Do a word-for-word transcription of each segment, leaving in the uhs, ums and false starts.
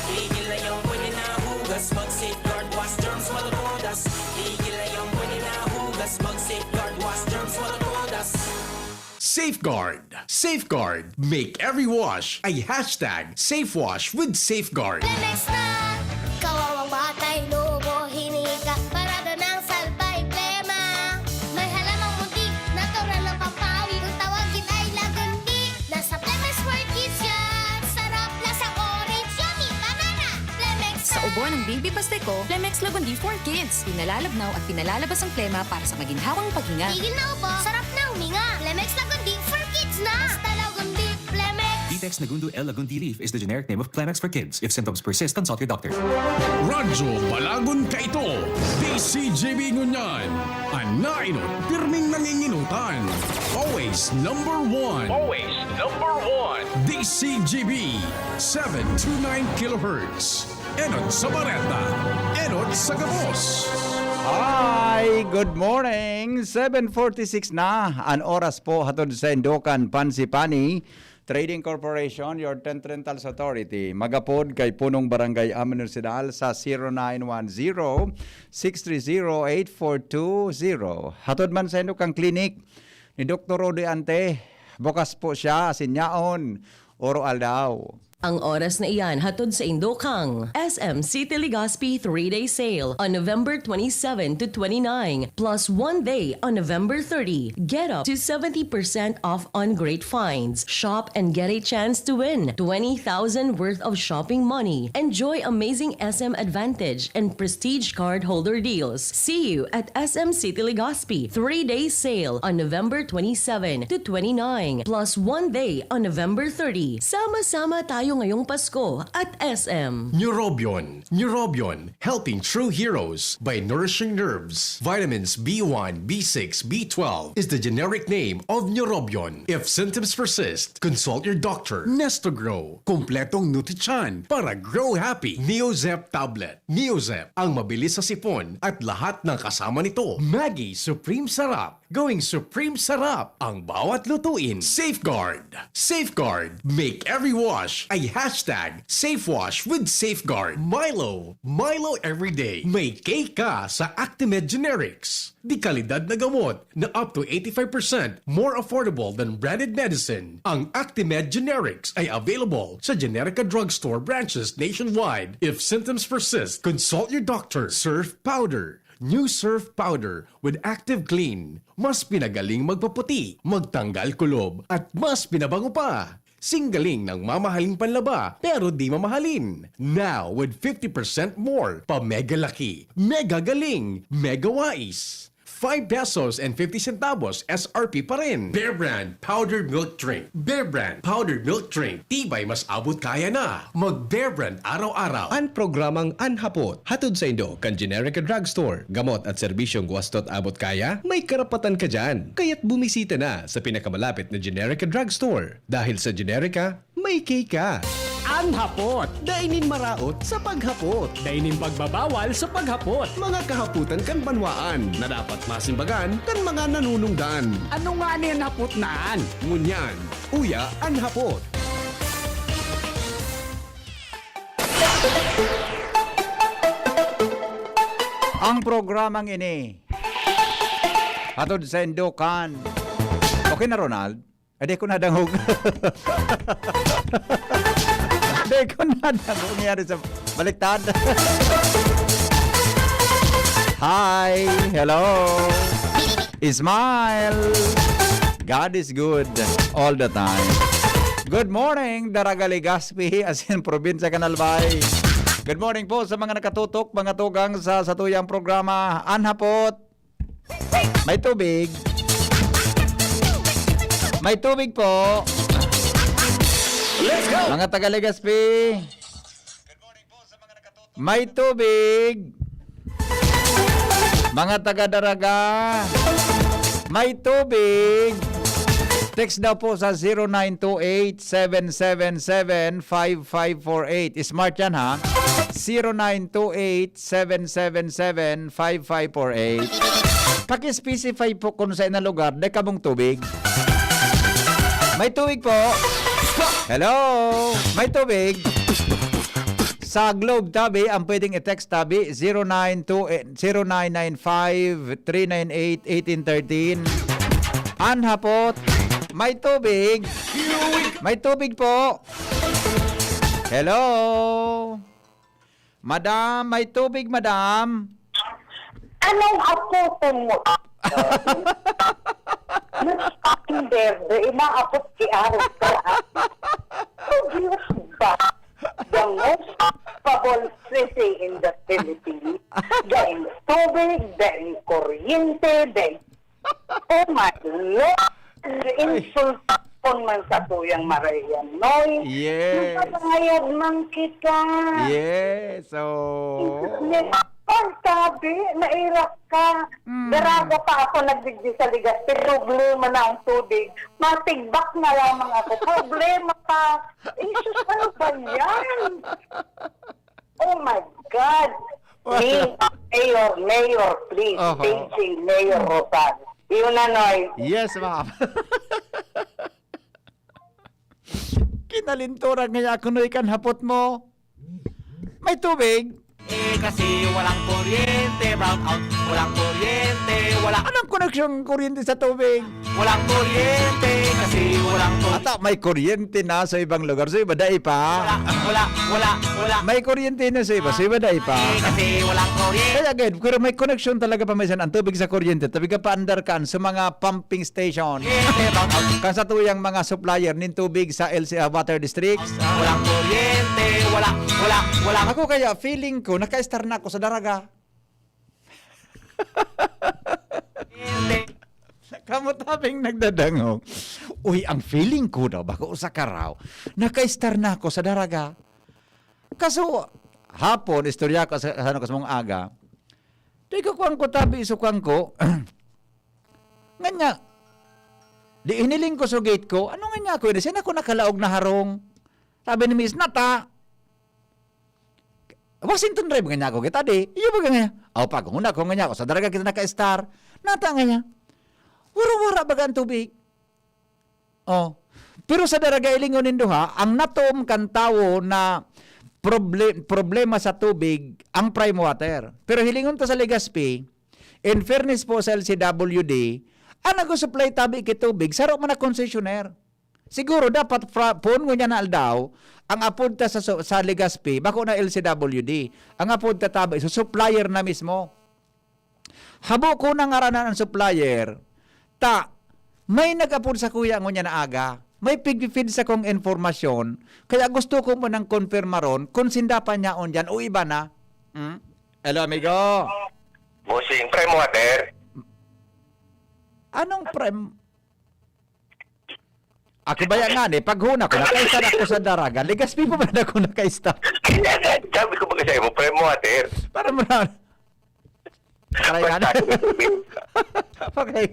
Tigil na yung pwede na hugas, mag-Safeguard, wash germs, matutudas. Tigil na yung pwede na hugas, mag-Safeguard, wash germs, matutudas. Safeguard. Safeguard. Make every wash a hashtag safe wash with Safeguard. Clemex na! Kawawang batay, lubo, hinika, parada ng salbay, plema. May halamang munti, natural ng pampawi. Kung tawagin ay lagundi, nasa Clemex for Kids yan. Sarap, lasang orange, yummy, banana. Clemex Sa na! Ubo ng Baby Pasteco, Clemex Lagundi for Kids. Pinalalabnaw at pinalalabas ang plema para sa maginhawang paghinga. Tigil na ubo, sarap na huminga. Clemex Lagundi for Kids na! Basta Lagundi, Clemex! Vitex Nagundo L Lagundi Leaf is the generic name of Clemex for Kids. If symptoms persist, consult your doctor. Radyo Balagon Kaito, D C G B Ngunyan. An nainot, pirming nanginginutan. Always number one. Always number one. D C G B, seven two nine kilohertz. Enot sa bareta, enot sa gabos. Hi, good morning. Seven forty-six na an oras po, hatod sa Indokan Pansipani Trading Corporation, your Ten Rentals Authority. Magapod kay Punong Barangay Amin Ocidental sa zero nine one zero, six three zero, eight four two zero. Hatod man sa Indokan Clinic ni Doktor Rudy Ante. Bukas po siya, asin yaon, oro aldaw. Ang oras na iyan hatod sa Indokan S M City Legazpi three-day sale on November twenty-seven to twenty-nine, plus one day on November thirty. Get up to seventy percent off on great finds. Shop and get a chance to win twenty thousand worth of shopping money. Enjoy amazing S M Advantage and Prestige card holder deals. See you at S M City Legazpi. Three-day sale on November twenty-seven to twenty-nine, plus one day on November thirty. Sama-sama tayo ngayong Pasko at S M. Neurobion. Neurobion, helping true heroes by nourishing nerves. Vitamins B one, B six, B twelve is the generic name of Neurobion. If symptoms persist, consult your doctor. Nestogro, kompletong nutrition para grow happy. Neozep tablet. Neozep, ang mabilis sa sipon at lahat ng kasama nito. Maggi Supreme Sarap, going Supreme Sarap ang bawat lutuin. Safeguard. Safeguard. Make every wash a hashtag safe wash with Safeguard. Milo. Milo everyday. May K ka sa Actimed Generics. De kalidad na gamot na up to eighty-five percent more affordable than branded medicine. Ang Actimed Generics ay available sa Generica Drugstore branches nationwide. If symptoms persist, consult your doctor. Surf Powder. New Surf Powder with Active Clean. Mas pinagaling magpaputi, magtanggal kulob, at mas pinabango pa. Singgaling ng mamahaling panlaba, pero di mamahalin. Now, with fifty percent more, pa mega laki, mega galing, mega wais. Five pesos and fifty centavos S R P pa rin. Bear Brand Powdered Milk Drink. Bear Brand Powdered Milk Drink. Tibay mas abot kaya na. Mag Bear Brand araw-araw. An programang An Hapot, hatod saindo kan Generica Drugstore. Gamot at serbisyong wasto at abot kaya, may karapatan ka diyan. Kaya't bumisita na sa pinakamalapit na Generica Drugstore. Dahil sa Generica, may K ka. An Hapot, dai nin maraot sa paghapot. Dai nin pagbabawal sa paghapot. Mga kahapotan kan banwaan na dapat masimbagan kan mga nanunungdan. Ano ngani an hapot na an? Ngunyan, uya an hapot. Ang programang ini, hatod saindo kan, okay na, Ronald? Eh, di ko nadangog. Di ko nadangog. Nangyari sa baliktad. Hi! Hello! Smile! God is good all the time. Good morning, Daraga, Legazpi, asin probinsya kan Albay. Good morning po sa mga nakatutok, mga tugang sa satuyang programa, An Hapot. May tubig. May tubig po. Let's go! Mga taga Legazpi. May tubig. Mga taga Daraga. May tubig. Text daw po sa zero nine two eight, seven seven seven, five five four eight. Smart yan, ha? Zero nine two eight, seven seven seven, five five four eight. Paki-specify po kung sa inang lugar, dai kabong tubig. May tubig po. Hello? May tubig. Sa Globe tabi, ang pwedeng i-text tabi, zero nine two, eh, zero nine nine five, three nine eight, eighteen thirteen. An hapot, may tubig? May tubig po. Hello? Madam, may tubig, madam? Anong apoton mo? Mas pakinder, inaapot si Aaron ka. Obvious ba? The most powerful city in the Philippines. Daing tubig, daing kuryente, daing... Oh my Lord! Insulton man sa tuyang marayan, Noy. Yes. Nagbabayad man kita. Yes. So, Pagtabi, nairap ka. Mm. Daraga pa ako nagdigdi sa Legazpi, problema na ang tubig. Matigbak na lamang ako. Problema pa. Jesus, ano ba yan? Oh my God. What? Please, Mayor, Mayor, please. Oho. Paging Mayor Rosan. Yun na, Noy. Yes, ma'am. Kinalinturan ngaya ako, Noy, kan hapot mo. May tubig? Eh, kasi walang kuryente, brown out, walang kuryente, wala, Anong koneksyon ng kuryente sa tubig? walang kuryente, kasi walang kuryente. Ata, may kuryente na sa ibang lugar. Sa iba, dai pa. Wala, wala, wala, wala. May kuryente na sa iba. Sa iba, dai pa. Eh, kasi walang kuryente, Kaya agad, pero may koneksyon talaga pa minsan ang tubig sa kuryente. Tabi ka pa andar kan sa mga pumping station. brown out, Kan sa tuyang mga supplier nin tubig sa L C, ah, water districts. walang kuryente, wala, wala, wala. Ako kaya, feeling ko, naka-star na ako sa Daraga. Kamutabing nagdadangog. Uy, ang feeling ko daw, bako sa karaw, naka-star na ako sa Daraga. Kaso, hapon, istorya ko sa, sa, ano, sa mong aga, di ko kuwang ko tabi, isukang ko. Nganya, di hiniling ko sa gate ko, ano nganya ako, yun, siya na ako nakalaog na harong. Sabi ni Miss Nata, Washington Drive nganya ako kita, di. Iyo ba nganya? Aw, pag huna ko nganya ako, sa Daraga kita naka-star. Nata nganya. Wara-wara baga ang tubig. Oh. Pero sa Daraga, ilingon nindo ha, ang natom kan tawo na proble-, problema sa tubig, ang prime water. Pero hilingon ta sa Legazpi, in fairness po sa L C W D, ang nag-supply tabi ki tubig, saro man na concessionaire. Siguro dapat fra-, poon ngunyan na aldaw, ang apod ta sa, sa, sa Legazpi, bako na L C W D. Ang apod ta tabi, so supplier na mismo. Habo ko nang ngaranan ang supplier, ta, may nag-apod sa kuya ngunyan na aga. May pigpipid sa kong informasyon, kaya gusto ko munang konfirmaron kung sinda pa niyaon dyan o iba na. Hmm? Hello, amigo. Bossing, prime water. Anong prem... Ako ba yan nga ni? Paghuna ko, nakaistar ako sa Daraga. Legazpi pa ba na ako nakaistar? Kaya nga, sabi ko ba sa imo, prime water. Para mo na... Try nga na. Okay.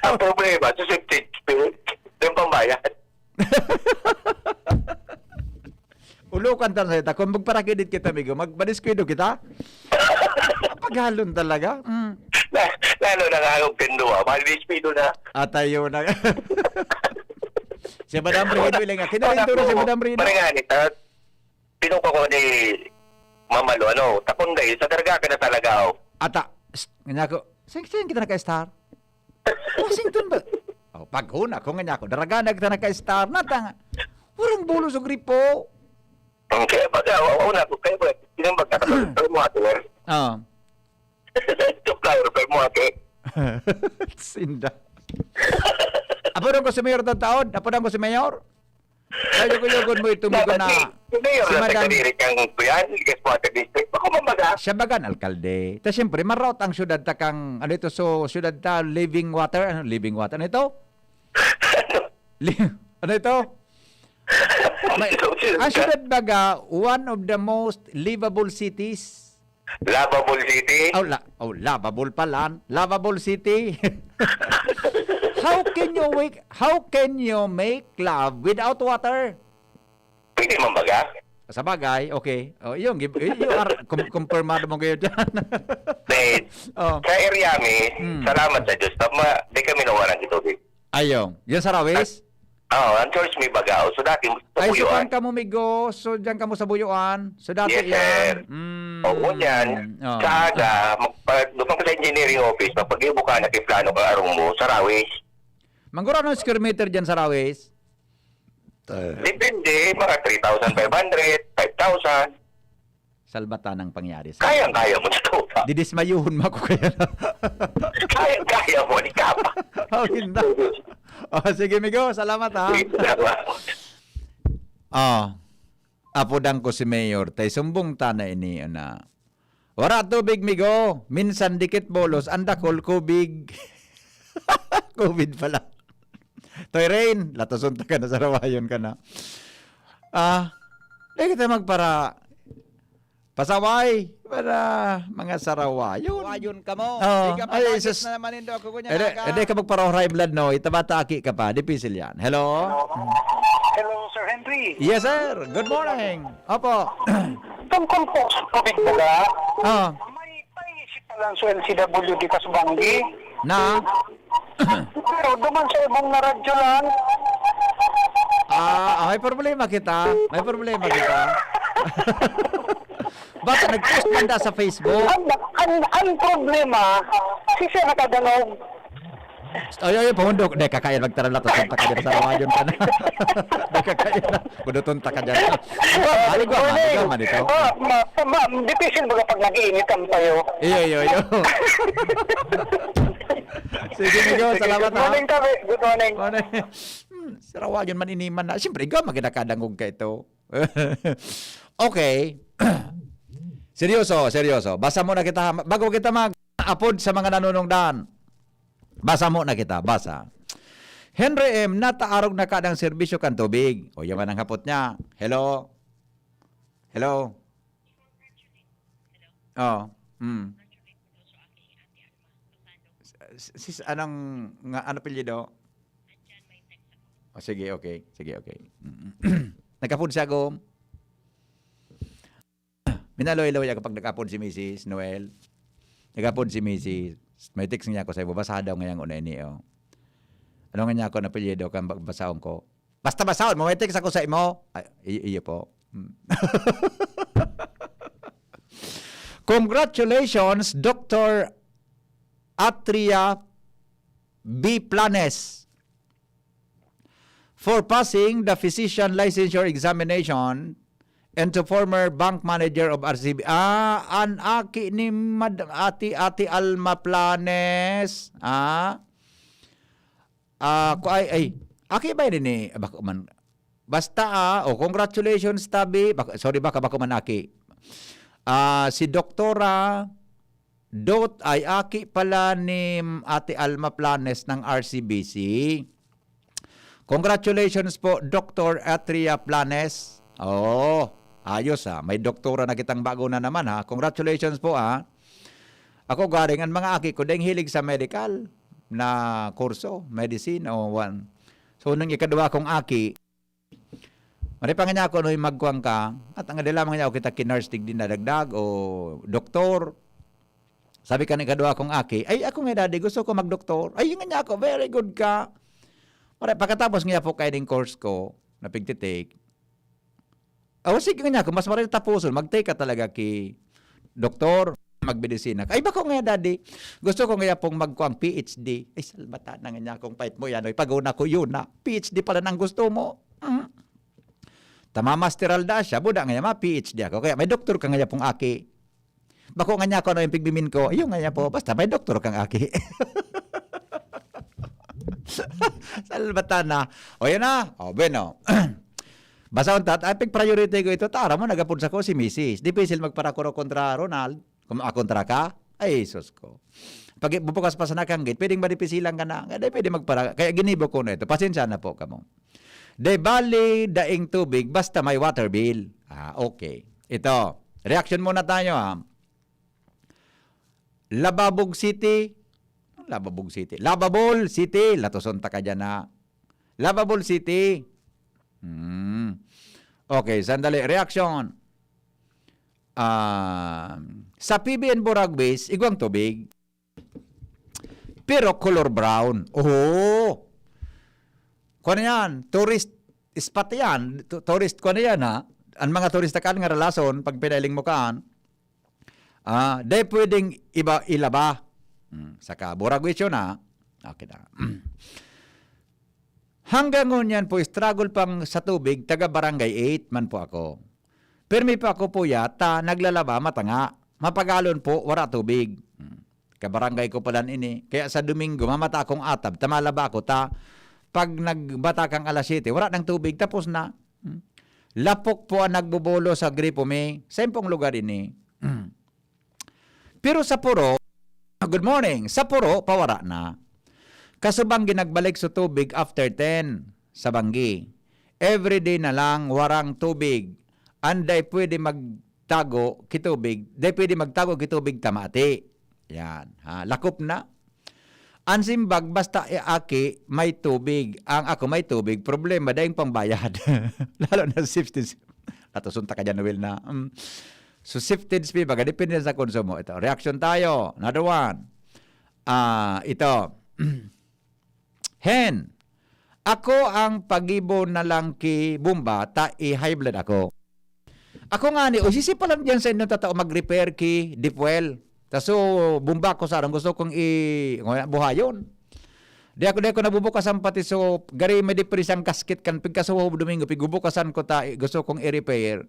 Ang problema, sa septic spill, yung pambayad. Ulokan ta sa ita. Kung magparakidit kita, amigo, magpadiskwento kita. Paghalon talaga. Mm. Na, lalo na nga ang pinduwa, malispido na. Atayo na. Si Madam Rino, ilang nga. Kinalinturo si Madam Rino. Pare nga, ni, ah, pinuko ko ni Mamalo, ano, takong dahil sa Daraga ka na talaga, oh. Ata, psst, nga niya ako, saan, saan kita naka-star? Washington ba? Oh, paghuna ko nga niya ako, Daraga na kita naka-star. Natang, walang bulo sa gripo. Ang kaya baga, wow, na ako, kaya ba, pinambag ka sa prime water. Oh. Supplier, prime water. Sinda. Apo ko si Mayor taon-taon? Apo ko si Mayor? Kaya ko yun mo itong ko na Dapat si, si Mayor si na Madam taga-diri kang kuyan, Legazpi Water District. Bako mambaga. Siya baga ang alkalde. Ta siyempre, maraot ang syudad ta kang, ano ito, so, syudad ta, living water, ano, living water, ano ito? Li- ano ito? May, ang syudad baga, one of the most livable cities. Lavable City. Oh, la, oh, lavable pala. Lavable city. How can you wake, how can you make love without water? Pwede man baga? Sa bagay, okay. Oh, yung, yung ar, kum, kumpirmado mo kayo dyan. Then, Oh. sa area mi, Mm. salamat sa Diyos, tama, di kami nawaran ng tubig. Ayong, yung sa Rawis? Oo, ang church may Bagao. So, dati, sa Ay, so Buyuan. Saan kamo, Migo? So, diyan kamo sa Buyuan? So, dati Yes, yan? sir. Mm. Oo, yan. Oo. Sa aga, magpa-, doon ka sa engineering office, pag ibo ka, nakiplano ka, arong mo, sa Rawis. Manggura ng square meter dyan sa Rawis? Eh. Depende, mga three thousand five hundred, five thousand. Salbatan ang pangyari sa Kayang-kaya mo na to. Didismayuhon mo ako kaya na. Kayang-kaya mo, di ka pa. Oh, hindi. Oh, sige, Migo. Salamat, ha? Sige, salamat. Ah, apodan ko si Mayor. Tay sumbong ta na ini, na. Wara tubig, Migo. Minsan dikit bolos, ang dakol, kubig. Covid pala. Toy Rain, latason ta ka na, sarawayon ka na. Ah, di kita magpara-, pasaway para mga sarawayon. Wayon ka mo. Oo. Di ka Ay, palagit sus. na naman nindo ako, kunya Ede, naka- ede ka magpara-high blood, no? Itabata aki ka pa. Dipisil yan. Hello? Hello, Sir Henry. Yes, sir. Good morning. Opo. Tungkol po sa tubig baga, Ah. may paisip pa lang sa L C W D ka sa Banggi. Na? Pero duman sa ibong na radyo lang. Ah, ah, may problema kita. May problema kita. Basta nag-post man da sa Facebook. Ang, ang, ang problema, si siya nakadangog. Ay, ay, pamundok. Hindi, kakain magtarala. Tapos punta ka dyan sa rawayon ka na. Hindi, kakain na. Buduton ta ka dyan. Good Aligwa man, morning. aligwa man ito. Ah, ma, ma, dipisil baga pag nag-iinit ang payo. Iyo, iyo, iyo. Sige, Migo. Sige, Salamat, good ha. morning, Tabi. Good morning. Morning. Hmm, sa rawayon man iniman na. Siyempre, ikaw, maginakadangog ka ito. Okay. Seryoso, seryoso. Basa muna kita, ha. Bago kita mag-apod sa mga nanunungdan. Basa muna kita, basa. Henry M, nataarog na kadang serbisyo kan tubig. O, yan man ang hapot niya. Hello? Hello? Oh, mm. S-, sis, anong, nga, ano apelyido? O, sige, okay. Sige, okay. Mm. Nagkapod siya, Gom. Minaloy-loy ako pag nag-apod si Misis Noel. Nag-apod si Misis. May text niya ako sa ibo. Basa daw ngayang una ini, oh. Ano nga niya ako na apelyido kan ba-, basahon ko? Basta basahon mo, may text ako sa imo. Ay, i-, iyo po. Hmm. Congratulations, Doctor Atria B. Planes, for passing the physician licensure examination and to former bank manager of R C B. Ah, an aki ni Mad-, Ate, Ate Alma Planes. Ah, ah, ku-, ay, ay. Aki ba yun ni, bako man? Basta, ah, oh, congratulations, Tabi. Bak-, sorry, baka bako man aki. Ah, si Doktora Dot ay aki pala ni Ate Alma Planes ng R C B C. Congratulations po, Doctor Atria Planes. Oo, ayos, ah. May doktora na kitang bago na naman, ha. Congratulations po, ah. Ako garing, ang mga aki ko, dahil hilig sa medical na kurso, medicine, o one. So, nung ikaduha kong aki, mari pa nga niya ako, no, yung magkuhan ka, at ang dila man niya ako kita kinurse, tig dinadagdag, o doktor. Sabi ka ng ikaduha kong aki, "Ay, ako nga, daddy, gusto ko magdoktor." Ay, yun nga niya ako, "Very good ka." Mara, pagkatapos nga po kayo ng course ko, na pigtitake, "Oh, sige nga niya ako, mas maray tapuson, mag-take ka talaga ki doktor, magmedisina ka." "Ay, bako nga, daddy, gusto ko nga pong magkuang P H D." Ay, salbata na nga niya akong pait mo yan. Ay, pag-una ko yun na, P H D pala nang gusto mo. Mm. Tama, masteral da siya, buda nga niya, ma-P H D ako. Kaya may doktor ka nga niya pong aki. Bako nga niya ako, ano yung pigbimin ko? Ayun nga niya po, basta may doktor kang aki. Salbatan na. O, yan na. O, bueno. Basta untat, ay, pig-priority ko ito. Tara mo, nagapod sa ko si misis. Dipisil magparakuro kontra Ronald. Kung makakontra ka, ay, sus ko. Pag bubukas pa sana kang gate, pwedeng madipisilan ka na. Kaya pwede magpara-, kaya ginibo ko na ito. Pasensya na po kamo. De bali, daing tubig, basta may water bill. Ah, okay. Ito, reaction muna tayo, ha. Lababog City. Lababog City. Lababol City. Latoson ta ka dyan, ha. Lababol City. Hmm. Okay, sandali. Reaction. Ah, sa P B N Boragwis, igwang tubig. Pero color brown. Oho. kuwan na yan, tourist spot yan. Tu-, tourist kuwan na yan, ha? Ang mga turista kaan nga ralason, pag pinailing mo kaan, ah, dai pwedeng iba, ilaba. Hmm, saka, Buraguisyo na. Okay na. Hanggang ngunyan po, struggle pang sa tubig, taga Barangay eight man po ako. Permi pa ako po yata, naglalaba, matanga. Mapagalon po, wara tubig. Hmm. Kabarangay ko palan ini. Kaya sa Domingo, mamata akong atab, ta malaba ako, ta pag nagbata kang alas siyete, wala nang tubig, tapos na. Hmm. Lapok po ang nagbubulo sa gripo mi, sa impong lugar ini. Hmm. Pero sa Puro, good morning, sa Puro, pawara na. Kasubang ginagbalik sa tubig after ten, sa Banggi. Everyday na lang, warang tubig. Anday pwede magtago kitubig, day pwede magtago kitubig tamati. Yan, ha, lakop na. Ang simbag, basta i-, aki, may tubig. Ang ako may tubig, problema, daing pangbayad. Lalo na safety. Latuson ta ka dyan, Will, na. Mm. So, safety fee, baga, depende sa konsumo. Ito, reaction tayo. Another one. Ah, ito. Hen, ako ang pagibo na lang ki bomba, ta i-high blood ako. Ako nga ni, o sisi pa lang diyan sa inyong tatao mag-repair ki Deepwell. Ta so, bomba ko sa arang gusto kong i-, buhayon. Di ako, di ako nabubukasan pati so, gari may depresang gasket kan pigkasuho Domingo, pigubukasan ko ta, gusto kong i-repair.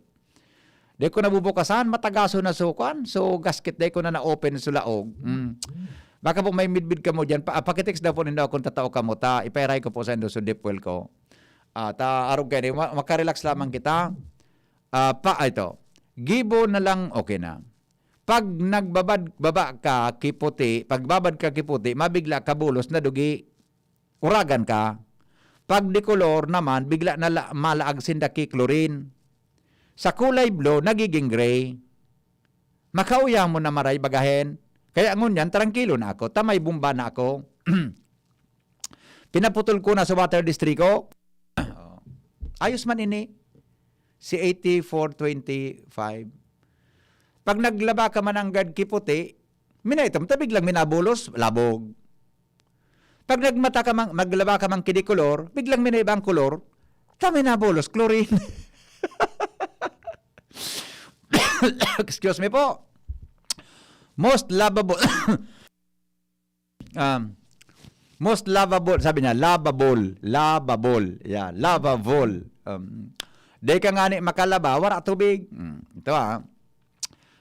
Di ko nabubukasan, matagaso na so, kwan, so gasket, di ko na na-open so laog. Mm. Baka po may midbid kamo diyan, pa, pakitext daw po nindo akong tatao kamo, ta, ipairay ko po sa indo so Deepwell ko. Ah, ta, arog kayo, ma-, makarelax lamang kita. Ah, pa, ito. Gibo na lang, okay na. Pag nagbabad, baba ka, kiputi, pagbabad ka, kiputi, mabigla ka bulos na dugi, uragan ka. Pag dikolor naman, bigla na la-, malaag sinda ki chlorine. Sa kulay blue, nagiging gray. Makauya mo na maray bagahen. Kaya ngunyan, trangkilo na ako. Tamay bomba na ako. Pinaputol ko na sa water district ko. Oh. Ayos man ini. Si eighty-four twenty-five. Pag naglaba ka man ang gad kiputi, minaitom, ta biglang minabulos, labog. Pag nagmata ka mang, maglaba ka mang kidikolor, biglang minaiba ang kolor, ta minabulos, chlorine. Excuse me po. Most lovable. Um, most lovable, sabi niya, lovable, lovable. Yeah, lovable. Um, di ka nga ni makalaba, wala tubig. Mm, ito ah.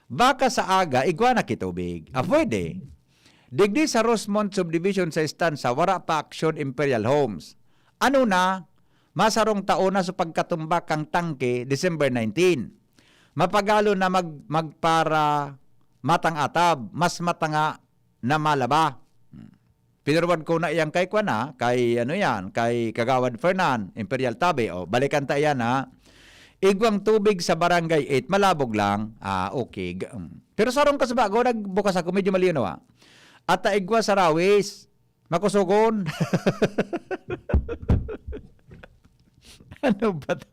Baka sa aga, igwa na kitubig. Ah, pwede. Digdi sa Rosemont Subdivision sa Estancia, wala pa aksyon Imperial Homes. Ano na, masarong taon na sa pagkatumba kang tangke, December nineteen. Mapagalo na mag-, magpara matang atab, mas matanga na malaba. Pinurwad ko na iyang kay kwan, ha, kay ano yan, kay Kagawad Fernan, Imperial Tabi. O, balikan ta yan, ha. Igwang tubig sa Barangay eight, malabog lang. Ah, okay. G-, um. Pero sarong ka sa bago, nagbukas ako, medyo malinaw, ha. At ta igwa sa Rawis, makusugon. Ano ba to?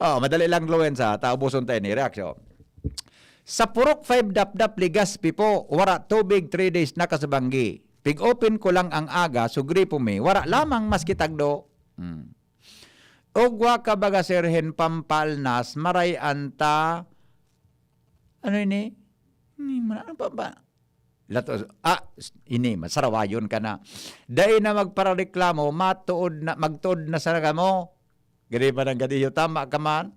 Oh, madali lang, Luwensa. Taubuson tayo ni reaksyon. Sa Purok five Dapdap, Legazpi po, wara tubig, three days na kasubanggi. Pig-open ko lang ang aga, sugri po mi. Wara lamang maski tagdo. Hmm. Ugwa ka baga, sir, hen pampalnas, maray anta. Ano ini? Ni, ano pa ba? Latos, ah, s-, ini, masarawayon ka na. Dai na magparareklamo, matuod na, magtuod na sana kamo. Gani ba nang gadiyo? Tama ka man.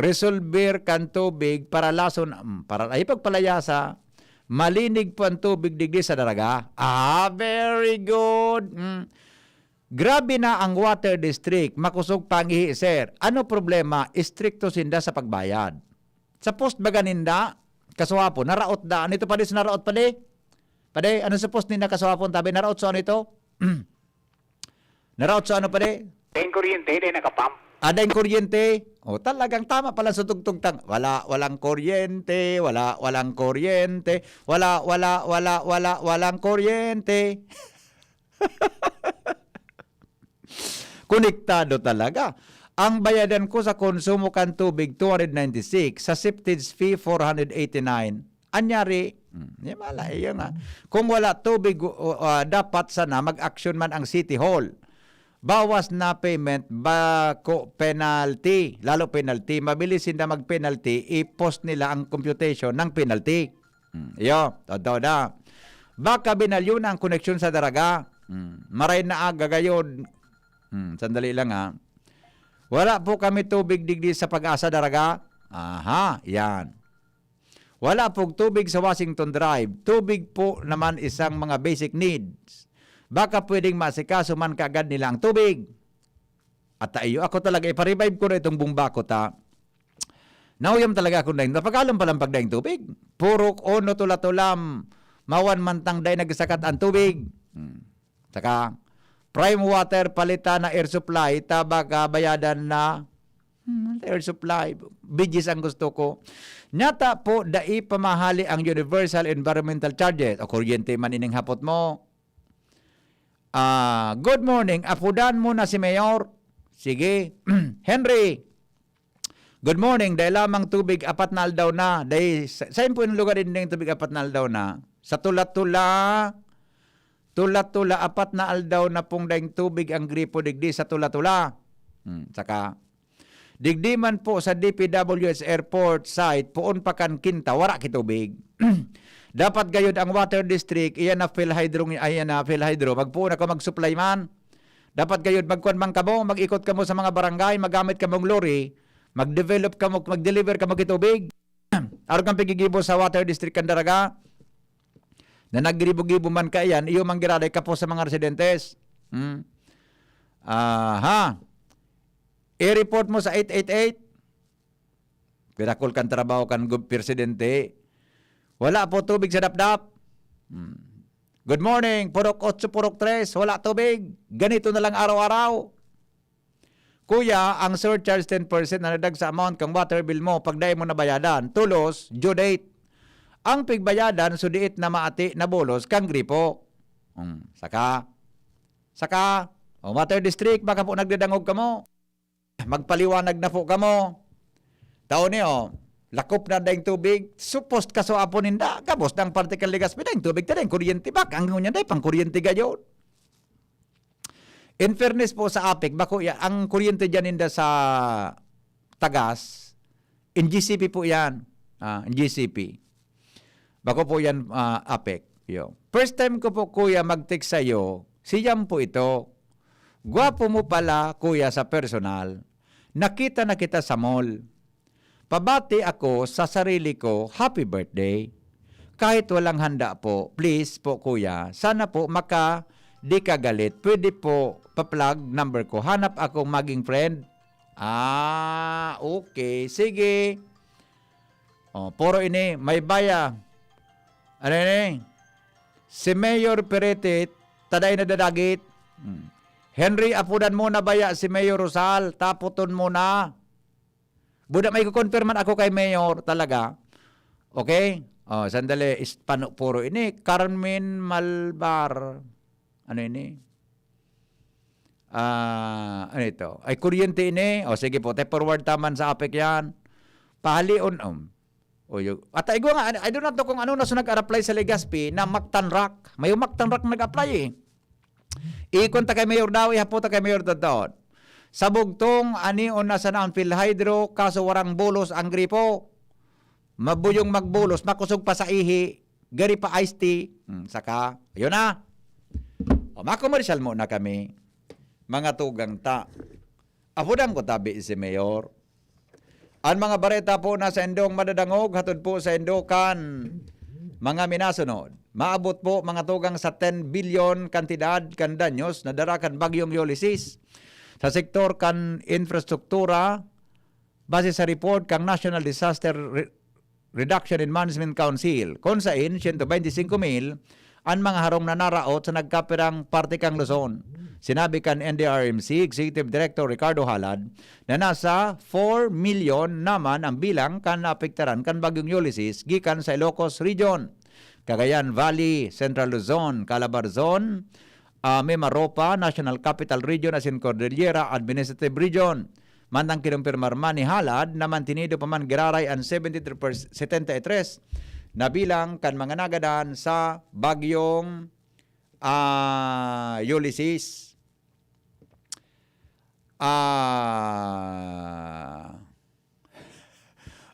Resolver kan tubig, paralason, mm, para, ay, pagpalayasa. Malinig po ang tubig digdi sa Daraga. Ah, very good. Mm. Grabe na ang water district. Makusog pangihi, sir. Ano problema? Istrikto sinda sa pagbayad. Sa post baga ninda, kasuhapon, naraot da. Ano ito, padi, sa naraot, padi? Padi, ano sa post ninda kasuhapon? Tabi, naraot sa ano ito? Naraot sa ano, padi? Dahil kuryente, dahil nakapump. Ah, dahil kuryente? O, talagang tama pala sa tugtog tang-, wala, walang kuryente, wala, walang kuryente, wala, wala, wala, wala, walang kuryente. Konektado talaga. Ang bayadan ko sa konsumo kan tubig, two hundred ninety-six, sa septage fee, four hundred eighty-nine. Anyari, hmm, di mala, iyo nga. Kung wala tubig, uh, uh, dapat sana mag-action man ang City Hall. bawas na payment, bako penalty. Lalo penalty. Mabilis sinda mag-penalty, i-post nila ang computation ng penalty. Hmm, iyo, totoo na. Baka binalyo na ang koneksyon sa Daraga. Hmm, maray na aga gayod. Hmm, sandali lang ha. Wala po kami tubig digdi sa Pag-asa, Daraga. Aha, yan. Wala pong tubig sa Washington Drive. Tubig po naman isang mga basic needs. Baka pwedeng maasikaso man kaagad nila ang tubig. At ta iyo, ako talaga, ipa-revive ko na itong bomba ko, ta. Nauyam talaga akong daing. Napag-alam pa lang pagdaing tubig. Purok ono tula-tulam. Mawan man tang dai nagsakat ang tubig. Hmm. Saka, prime water, palitan na air supply, ta baka bayadan na. Hmm, air supply. Bidis ang gusto ko. Nyata po, dai pamahali ang universal environmental charges. O kuryente man ining hapot mo. Ah, good morning. Apudan mo na si Mayor. Sige. Henry. Good morning. Dai lamang tubig, apat na aldaw na. Dai, sa, saan po yung lugar din yung tubig, apat na aldaw na? Sa Tula-Tula. Tula-Tula, apat na aldaw na pong daing tubig ang gripo digdi sa Tula-Tula. Hmm, saka, digdi man po sa D P W H airport site, poon pa kan Kinta, wara ki tubig. Dapat gayod ang water district, iyan na PhilHydro, ayan na PhilHydro, magpoon ako mag-supply man. Dapat gayod, magkuan man kamo, mag-ikot kamo sa mga barangay, magamit kamong lorry, mag-develop kamo, mag-deliver kamo ki tubig. Arog kang pigigibo sa water district kan Daraga, na naggibo-gibo man kaiyan, iyo man giraray kapo sa mga residentes. Hmm. Aha. I-report mo sa eight eight eight. Pinakul kan trabaho kan gub-, presidente. Wala po tubig sa Dapdap. Hmm. Good morning, Purok otso, Purok tres, wala tubig. Ganito na lang araw-araw. Kuya, ang surcharge ten percent na nadag sa amount kang water bill mo pag dai mo nabayadan. Tulos, due date. Ang pigbayadan, sudiit na maati na bolos kang gripo. Hmm, saka, saka, o water district, baka po nagdadangog kamo. Magpaliwanag na po kamo. Tao niyo, lakop na daing tubig, supos ka sa apo ninda, gabos na ang parte kan Legazpi, daing tubig, daing kuryente, bak, ang ngunyan, daing pang kuryente gayon. In fairness po sa APEC, bako ya, ang kuryente dyan ninda sa Tagas, in G C P po yan. Ah, in G C P. Bako po yan, ah, APEC. Yo. First time ko po, kuya, mag-text sa'yo, si Yam po ito. Gwapo mo pala, kuya, sa personal. Nakita na kita sa mall. Pabati ako sa sarili ko, happy birthday. Kahit walang handa po, please po, kuya, sana po maka, di ka galit. Pwede po, pa-plug number ko. Hanap akong maging friend. Ah, okay. Sige. Oh, puro ini, may baya. Ano ini? Si Mayor Perete, taday na dadagit. Hmm. Henry, apudan mo na baya si Mayor Rosal, taputon mo na. Buda, may kukonfirman ako kay Mayor talaga. Okay? Oh, sandali, is, pano, puro ini. Carmen Malbar. Ano ini? Ah, ano ito? Ay, kuryente ini. O, sige po, te forward taman sa APEC yan. Pahalion, um. O, yung, at igwa nga, I do not know kung ano na so nag-apply sa Legazpi na Mactanrac. May Mactanrac nag-apply eh. Ikon ta kay Mayor daw, ihapot ta kay Mayor Dodon. Sa Bugtong, anion na sana ang PhilHydro, kaso warang bulos ang gripo. Mabuyong magbulos, makusog pa sa ihi, gari pa iced tea. Hmm, saka, yun na. O, makomersyal muna kami. Mga tugang ta. Apudan ko tabi si Mayor. Ang mga bareta po na sa indong madadangog, hatod po sa indo kan mga minasunod. Maabot po, mga tugang, sa ten bilyon kantidad kan danyos na dara kan Bagyong Ulysses. Sa sektor kan infrastruktura, base sa report kan National Disaster Re-, Reduction and Management Council, kun sain siyento bente singko mil an mga harong na naraot sa nagkapirang parte kan Luzon. Sinabi kan N D R M C Executive Director Ricardo Halad na nasa four million naman ang bilang kan naapektaran kan Bagyong Ulysses gikan sa Ilocos Region, Cagayan Valley, Central Luzon, Calabarzon, ah, Mimaropa, National Capital Region asin Cordillera Administrative Region. Mantang kinumpirmar man ni Halad na mantinido pa man giraray an seventy-three percent, setenta y tres na bilang kan mga nagadan sa Bagyong, ah, Ulysses. Ah,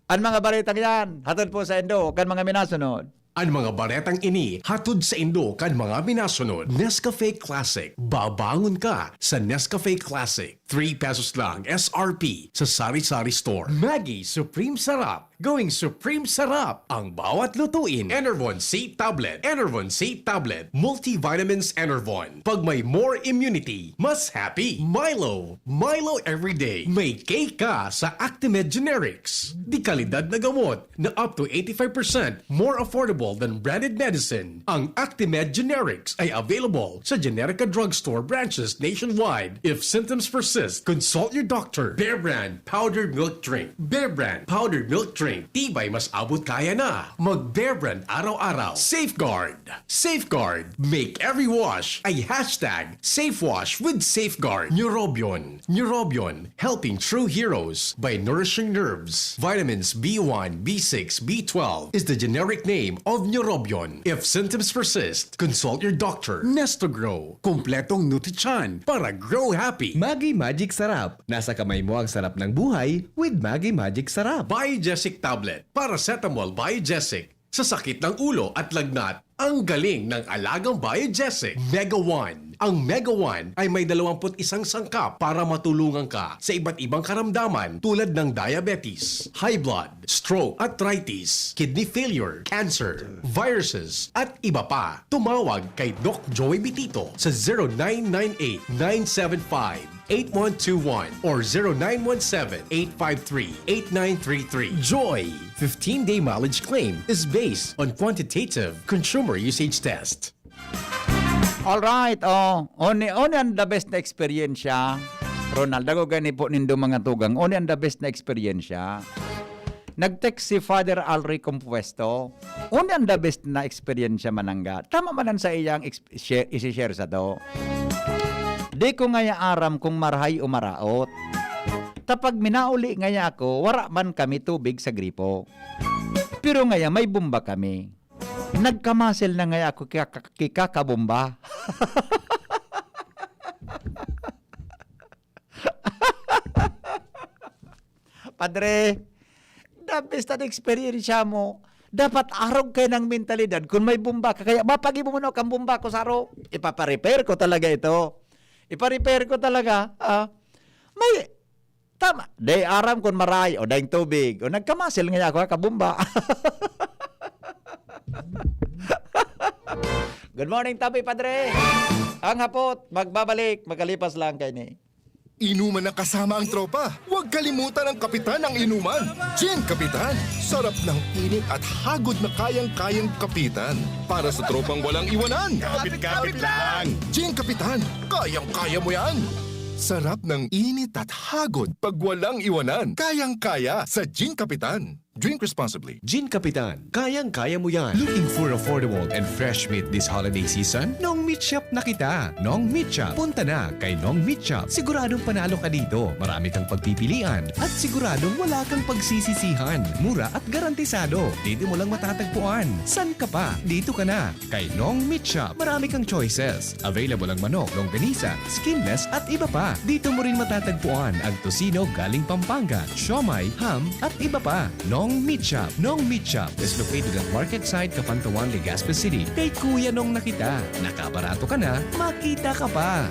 an mga baretang yan, hatod po sa indo kan mga minasunod. An mga baretang ini hatod sa indo kan mga minasunod. Nescafe Classic. Babangon ka sa Nescafe Classic. Three pesos lang S R P sa sari-sari store. Maggi Supreme Sarap. Going Supreme Sarap ang bawat lutuin. Enervon C Tablet. Enervon C Tablet. Multivitamins Enervon. Pag may more immunity, mas happy. Milo. Milo everyday. May K ka sa Actimed Generics. Dekalidad na gamot na up to eighty-five percent more affordable than branded medicine. Ang Actimed Generics ay available sa Generica Drugstore branches nationwide. If symptoms persist, consult your doctor. Bear Brand Powdered Milk Drink. Bear Brand Powdered Milk Drink. Tibay mas abot kaya na. Mag Bear Brand araw-araw. Safeguard. Safeguard. Make every wash a hashtag safe wash with Safeguard. Neurobion. Neurobion, helping true heroes by nourishing nerves. Vitamins B one, B six, B twelve is the generic name of Neurobion. If symptoms persist, consult your doctor. Nestogrow, kompletong nutrisyon para grow happy. Maggi Magic Sarap. Nasa kamay mo ang sarap ng buhay with Maggi Magic Sarap. Biogesic Tablet, Paracetamol Biogesic. Sa sakit ng ulo at lagnat, ang galing ng alagang Biogesic. Mega One. Ang Mega One ay may dalawampu't isang sangkap para matulungan ka sa iba't ibang karamdaman tulad ng diabetes, high blood, stroke, arthritis, kidney failure, cancer, viruses, at iba pa. Tumawag kay Doc Joey Bitito sa zero nine nine eight nine seven five eight one two one or zero nine one seven eight five three eight nine three three. Joy, fifteen-day mileage claim is based on quantitative consumer usage test. Alright, oh, oni, oni an the best na eksperyensya. Ronald, ako gani po nindo mga tugang, oni an the best na eksperyensya. Nag-text si Father Alri Compuesto. Oni an the best na eksperyensya mananggad? Tama man an saiyang exp-, share, isi-share sato. Di ko ngaya aram kung marahay o maraot. Ta pag minauli ngaya ako, wara man kami tubig sa gripo. Pero ngaya may bomba kami. Nagkamuscle na ngaya ako kika-, kikakabomba. Padre, the best an eksperyensya mo. Dapat arog kayo ng mentalidad kun may bomba ka. Kaya mapagibo mo na kang bomba ko saro. Ipaparepair ko talaga ito. Iparepair ko talaga. Ah, may, tama. Di aram kun maray o daing tubig. O nagkamuscle nga ako, ha, kabomba. Good morning, Tabi Padre. Ang hapot, magbabalik, magkalipas lang kaini. Inuman na kasama ang tropa. Huwag kalimutan ang kapitan ng inuman. Gin Kapitan. Sarap ng init at hagod na kayang-kayang kapitan. Para sa tropang walang iwanan. Kapit-kapit lang. Gin Kapitan. Kayang-kaya mo yan. Sarap ng init at hagod pag walang iwanan. Kayang-kaya sa Gin Kapitan. Drink responsibly. Gin Kapitan, kayang-kaya mo yan. Looking for affordable and fresh meat this holiday season? Nong Meat Shop na kita. Nong Meat Shop. Punta na kay Nong Meat Shop. Siguradong panalo ka dito. Marami kang pagpipilian at siguradong wala kang pagsisisihan. Mura at garantisado. Dito mo lang matatagpuan. San ka pa? Dito ka na. Kay Nong Meat Shop, marami kang choices. Available ang manok, longganisa, skinless at iba pa. Dito mo rin matatagpuan ang tocino galing Pampanga, siomai, ham at iba pa. Nong Meat Shop. Nong Meat Shop is located at Market Side, Capantawan, Legazpi City. Kay Kuya Nong na kita. Nakabarato ka na, makita ka pa.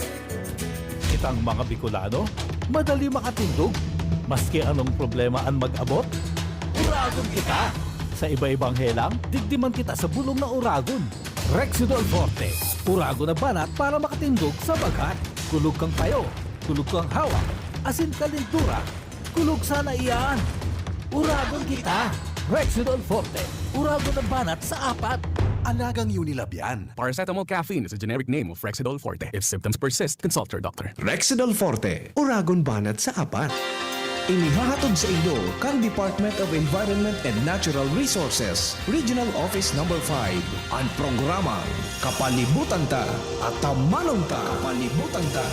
Kitang mga Bicolano, madali makatindog. Maski anong problema an mag-abot, uragon kita. Sa iba-ibang helang, digdi man kita sa bulong na uragon. Rexidol Forte, uragon na banat para makatindog sa bagat. Kulog kang payo, kulog kang hawak, asin kalintura. Kulog sana iyan. Uragon kita. Rexidol Forte, uragon na banat sa apat. Alagang Unilab yan. Paracetamol caffeine is a generic name of Rexidol Forte. If symptoms persist, consult your doctor. Rexidol Forte, uragon banat sa apat. Inihahatod sa inyo kan Department of Environment and Natural Resources, Regional Office Number five, an programang Kapalibutan Ta, Atamanon Ta. Kapalibutan Ta,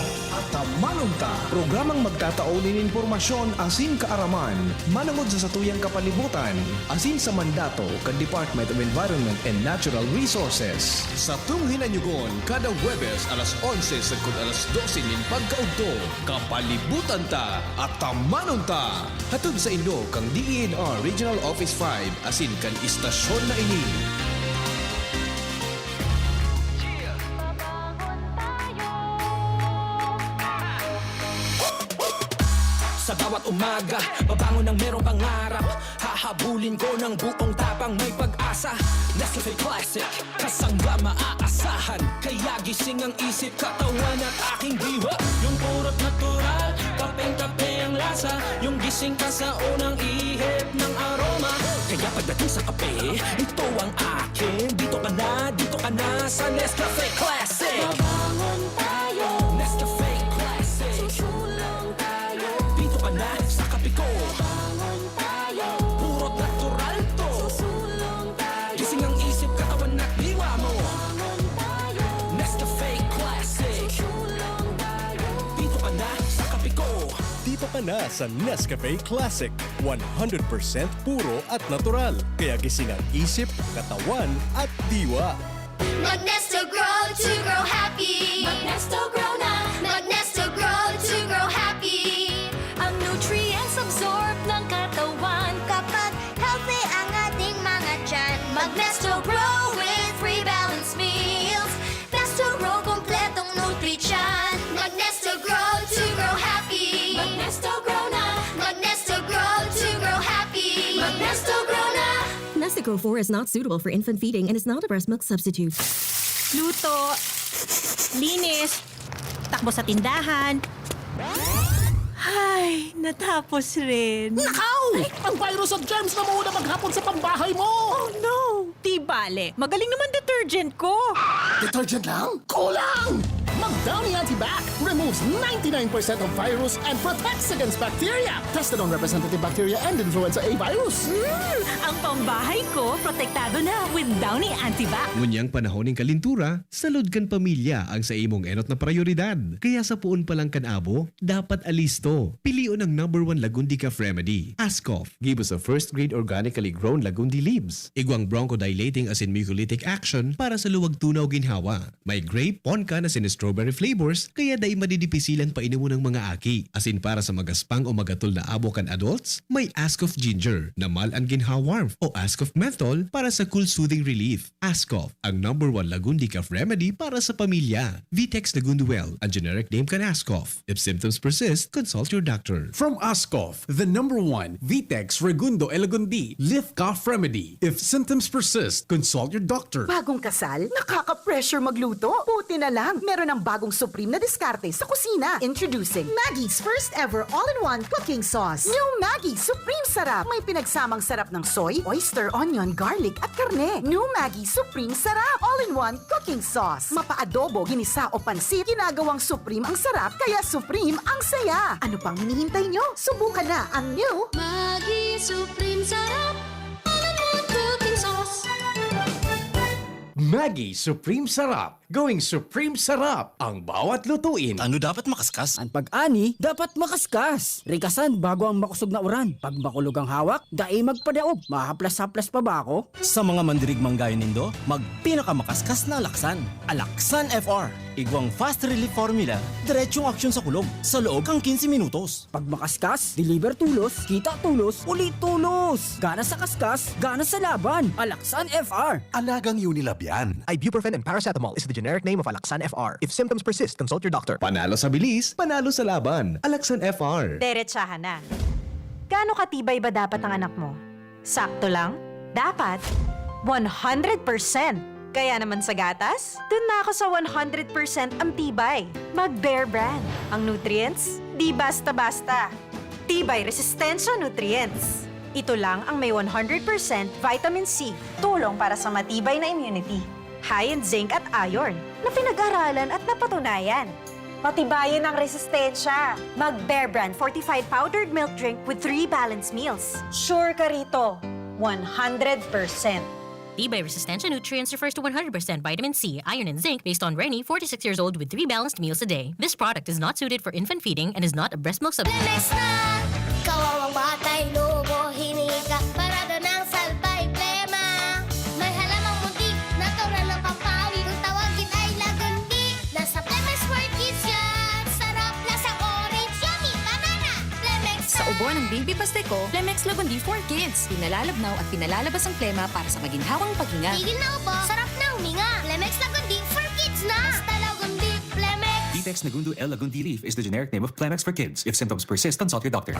Tamanon Ta, programang magtatao nin impormasyon asin kaaraman manongod sa satuyang kapalibutan asin sa mandato kan Department of Environment and Natural Resources. Satong hinanyugon kada Huwebes alas onse sagkod alas dose nin pagkaudto. Kapalibutan Ta at Tamanon Ta! Hatod saindo kan D E N R Regional Office five asin kan istasyon na ini. Sa bawat umaga, babangon ng merong pangarap. Hahabulin ko ng buong tapang, may pag-asa. Nescafe Classic, kasangga maaasahan. Kaya gising ang isip, katawan at aking diwa. Yung purot natural, kapeng-kape ang lasa. Yung gising ka sa unang ihip ng aroma. Kaya pagdating sa kape, ito ang akin. Dito ka na, dito ka na sa Nescafe Classic. Mabangon tayo. Nescafe Classic. Susulong tayo. Dito ka na sa kape ko. Mabangon tayo. Puro natural to. Susulong tayo. Gising ang isip, katawan at diwa mo. Mabangon tayo. Nescafe Classic. Susulong tayo. Dito ka na sa kape ko. Dito ka na sa Nescafe Classic, one hundred percent puro at natural. Kaya gising ang isip, katawan at diwa. Mag-Nesto Grow to grow happy. Mag-Nesto Grow na. Mag-Nesto Grow to grow happy. Ang nutrients absorb ng katawan kapag healthy ang ating mga tiyan. Mag-Nesto Grow with three balanced meals. Nesto Grow, kompletong nutrisyon. Mag-Nesto Grow to grow happy. Mag-Nesto Grow na. Mag-Nesto Grow to grow happy. Mag-Nesto Grow na. Nestico four is not suitable for infant feeding and is not a breast milk substitute. Luto, linis, takbo sa tindahan. Ay, natapos rin. Nakaw! Ang virus at germs na muna maghapon sa pambahay mo! Oh no! Di bale, magaling naman detergent ko. Detergent lang? Kulang! Mag Downy Antibac removes ninety-nine percent of virus and protects against bacteria. Tested on representative bacteria and influenza A virus. Hmm, ang pambahay ko protektado na with Downy Antibac. Ngunyan panahon nin kalintura, salud kan pamilya ang sa imong enot na prayoridad. Kaya sa poon pa lang kan abo, dapat alisto. Pilion ang number one Lagundi Cough Remedy, Ascough. Gibo sa first grade organically grown Lagundi leaves. Igwang bronchodilating asin mucolytic action para sa luwag tunaw ginhawa. May grape, ponkan asin strawberry flavors, kaya dai madidipisilan painomon ang mga aki. Asin para sa magaspang o magatol na abo kan adults, may Ascough Ginger na mal an ginhawa warmth o Ascough Menthol para sa cool soothing relief. Ascough, ang number one Lagundi cough remedy para sa pamilya. Vitex Lagunduel, ang generic name kan Ascough. If symptoms persist, consult your doctor. From Ascough, the number one Vitex Regundo Elagundi Lift Cough Remedy. If symptoms persist, consult your doctor. Bagong kasal? Nakaka-pressure magluto? Buti na lang, meron ng bagong supreme na diskarte sa kusina. Introducing Maggie's first ever all-in-one cooking sauce. New Maggie Supreme Sarap. May pinagsamang sarap ng soy, oyster, onion, garlic at karne. New Maggie Supreme Sarap. All-in-one cooking sauce. Mapa-adobo, ginisa o pansit, ginagawang supreme ang sarap, kaya supreme ang saya. Ano pang hinihintay nyo? Subukan na ang new Maggi Supreme Sarap. All-in-one cooking sauce. Maggi Supreme Sarap. Going Supreme Sarap ang bawat lutuin. Ano dapat makaskas? An pag-ani dapat makaskas. Rigasan bago ang makosog na uran. Pag makulog ang hawak, dai magpadaog. Mahaplas-haplas pa ba ako? Sa mga mandirigmang gaya nindo, magpinakamakaskas na alaksan. Alaksan F R. Igwang fast relief formula, diretsong aksyon sa kulog, sa loob kan quince minutos. Pag makaskas, deliver tulos, kita tulos, uli tulos! Gana sa kaskas, gana sa laban! Alaksan F R! Alagang Unilab yan. Ibuprofen and paracetamol is the generic name of Alaxan F R. If symptoms persist, consult your doctor. Panalo sa bilis, panalo sa laban. Alaxan F R. Derechahan na. Gaano katibay ba dapat ang anak mo? Sakto lang? Dapat one hundred percent. Kaya naman sa gatas, dun na ako sa one hundred percent ang tibay. Mag Bear Brand. Ang nutrients, di basta-basta. Tibay Resistensya Nutrients. Ito lang ang may one hundred percent vitamin C, tulong para sa matibay na immunity. High in zinc at iron, na pinag-aralan at napatunayan. Patibayin ang resistensya. Mag Bear Brand fortified powdered milk drink with three balanced meals. Sure ka rito, one hundred percent. Tibay Resistensya Nutrients refers to one hundred percent vitamin C, iron, and zinc based on Reni, forty-six years old, with three balanced meals a day. This product is not suited for infant feeding and is not a breast milk supplement. Plemex na! Kawawang batay, lobo, hiningi ka, parada ng salbay, plema. May halamang munti, natural ng pampawi, kung tawagin ay lagundi. Nasa Plemex for Kids yan! Sarap, lasang orange, yummy, banana! Plemex Sa ubo ng Baby Pasteco, Plemex Lagundi for Kids. Pinalalabnaw at pinalalabas ang plema para sa maginhawang paghinga. Tigil na ubo, sarap na huminga. Plemex Lagundi for Kids na. Basta Lagundi, Plemex. Vitex Negundo L Lagundi leaf is the generic name of Plemex for kids. If symptoms persist, consult your doctor.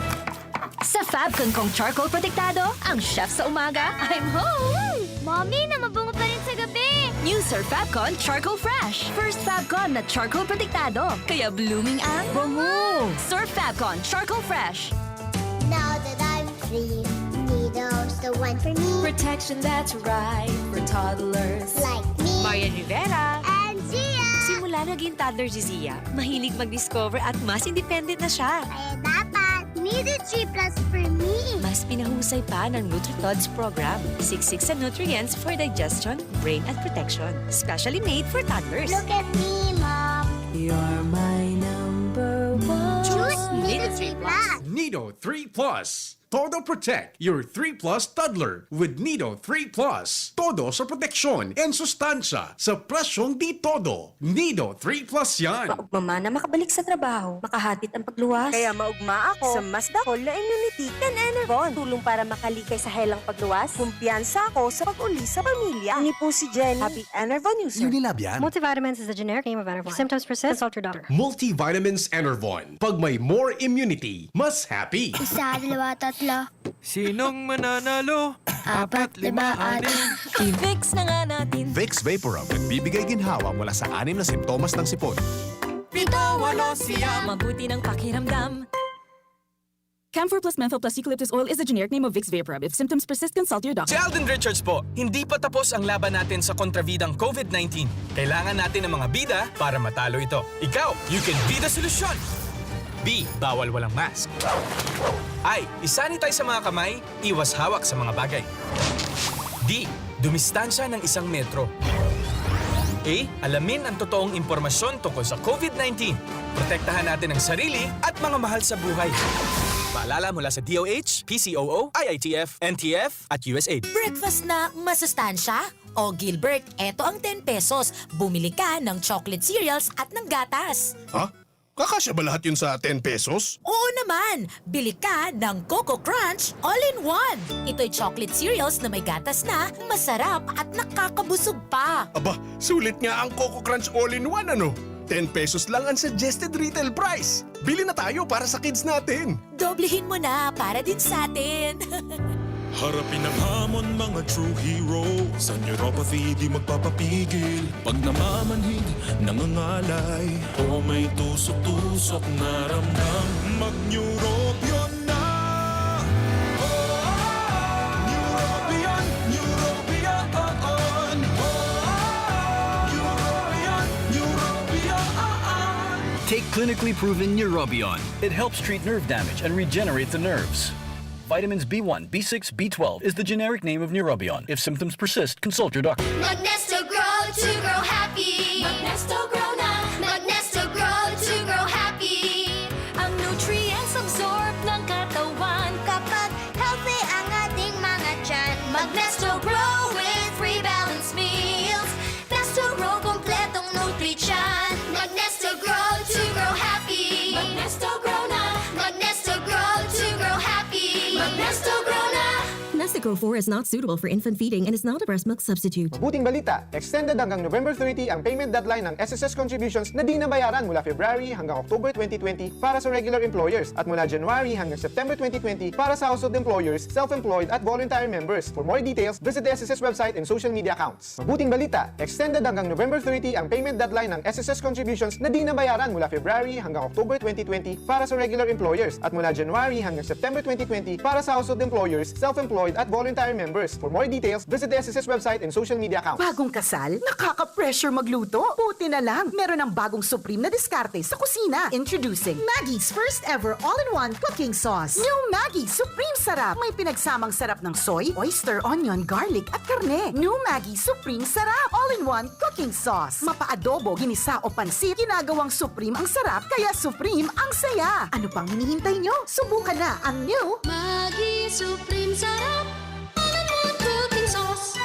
Sa Fabcon kong charcoal protektado, ang chef sa umaga, I'm home! Mommy, na mabungo pa rin sa gabi. New Sir Fabcon Charcoal Fresh. First Fabcon na charcoal protektado. Kaya blooming ang bango. Sir Fabcon Charcoal Fresh. Now that I'm free, Nido's the one for me. Protection that's right for toddlers. Like me. Marian Rivera. And Gia. Simula naging toddler si Zia, mahilig mag-discover at mas independent na siya. Kaya dapat, Nido three plus for me. Mas pinahusay pa ng NutriTods program. Siksik sa nutrients for digestion, brain at protection. Specially made for toddlers. Look at me, Mom. You're my number one. Choose Nido three plus. Nido three plus. Todo Protect your three plus toddler with Nido three plus. Todo sa proteksyon and sustansya sa presyong di todo. Nido three plus yan. Maugma man na makabalik sa trabaho, makahatid ang pagluwas. Kaya maugma ako sa mas dakul na immunity kan Enervon. Tulong para makalikay sa helang pagluwas. Kumpiyansa ako sa pag-uli sa pamilya. Ini po si Jenny, Happy Enervon user. Unilab yan. Multivitamins is the generic name of Enervon. If symptoms persist, consult your doctor. Multivitamins Enervon. Pag may more immunity, mas happy. Isa, dalawa, tatlo. Sinong mananalo? Apat, lima, anim. I-Vicks na nga natin. Vicks Vaporub nagbibigay ginhawa mula sa anim na simptomas ng sipon. Pito, walo, siyam. Mabuti ng pakiramdam. Camphor plus menthol plus eucalyptus oil is the generic name of Vicks Vaporub. If symptoms persist, consult your Si doctor. Alden Richards po, hindi pa tapos ang laban natin sa kontrabidang COVID nineteen. Kailangan natin ng mga bida para matalo ito. Ikaw, you can be the solution! B. Bawal walang mask. I. I-sanitize sa mga kamay, iwas hawak sa mga bagay. D. Dumistansya ng isang metro. A. Alamin ang totoong impormasyon tungkol sa COVID nineteen. Protektahan natin ang sarili at mga mahal sa buhay. Paalala mula sa DOH, PCOO, IITF, NTF, at USAID. Breakfast na masustansya? O Gilbert, eto ang ten pesos. Bumili ka ng chocolate cereals at ng gatas. Ha? Kakasya ba lahat yun sa ten pesos? Oo naman! Bili ka ng Coco Crunch All-in-One. Ito'y chocolate cereals na may gatas na, masarap at nakakabusog pa. Aba, sulit nga ang Coco Crunch All-in-One, ano? Ten pesos lang ang suggested retail price. Bili na tayo para sa kids natin. Doblehin mo na para din sa atin. Harapin ang hamon, mga true hero. Sa neuropathy, di magpapapigil. Pag namamanhid, nangangalay, o may tusok-tusok na ramdam, mag-Neurobion na! Neurobion, Neurobion, oo. Neurobion, Neurobion. Take clinically proven Neurobion. It helps treat nerve damage and regenerate the nerves. Vitamins B one, B six, B twelve is the generic name of Neurobion. If symptoms persist, consult your doctor. Magnesto Grow to grow happy. Magnesto Grow na. Magnesto Grow to grow happy. Ang nutrients absorb ng katawan kapag healthy ang ating mga tiyan. Magnesto Grow with three balanced meals. Nesto Grow, kompletong nutrisyon. Magnesto Grow to grow happy. Magnesto Grow na. Magnesto Grow to grow happy. Magnesto Grow na. Nestico four is not suitable for infant feeding and is not a breast milk substitute. Mabuting balita, extended hanggang November thirty ang payment deadline ng S S S contributions na di nabayaran mula February hanggang October twenty twenty para sa regular employers at mula January hanggang September twenty twenty para sa household employers, self-employed at volunteer members. For more details, visit the S S S website and social media accounts. Mabuting balita, extended hanggang November thirty ang payment deadline ng S S S contributions na di nabayaran mula February hanggang October twenty twenty para sa regular employers at mula January hanggang September twenty twenty para sa household employers, self-employed at voluntary members. For more details, visit the S S S website and social media accounts. Bagong kasal? Nakaka-pressure magluto? Buti na lang, meron ng bagong Supreme na diskarte sa kusina. Introducing Maggi's first ever all-in-one cooking sauce. New Maggi Supreme Sarap. May pinagsamang sarap ng soy, oyster, onion, garlic, at karne. New Maggi Supreme Sarap. All-in-one cooking sauce. Mapa-adobo, ginisa o pansit, ginagawang Supreme ang sarap, kaya Supreme ang saya. Ano pang hinihintay nyo? Subukan na ang new Maggi Supreme Sarap. All-in-one cooking sauce.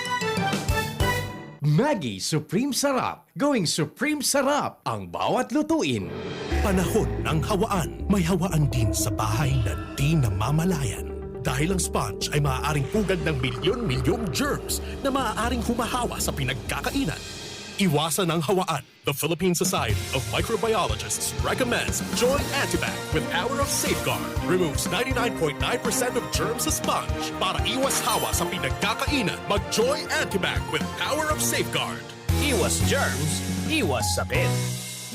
Maggi Supreme Sarap. Going Supreme Sarap ang bawat lutuin. Panahon ng hawaan. May hawaan din sa bahay na di namamalayan. Dahil ang sponge ay maaaring pugad ng milyon-milyong germs na maaaring humahawa sa pinagkakainan. Iwasan ang hawaan. The Philippine Society of Microbiologists recommends Joy Antibac with Power of Safeguard. Removes ninety-nine point nine percent of germs sa sponge. Para iwas hawa sa pinagkakainan, mag-Joy Antibac with Power of Safeguard. Iwas germs, iwas sakit.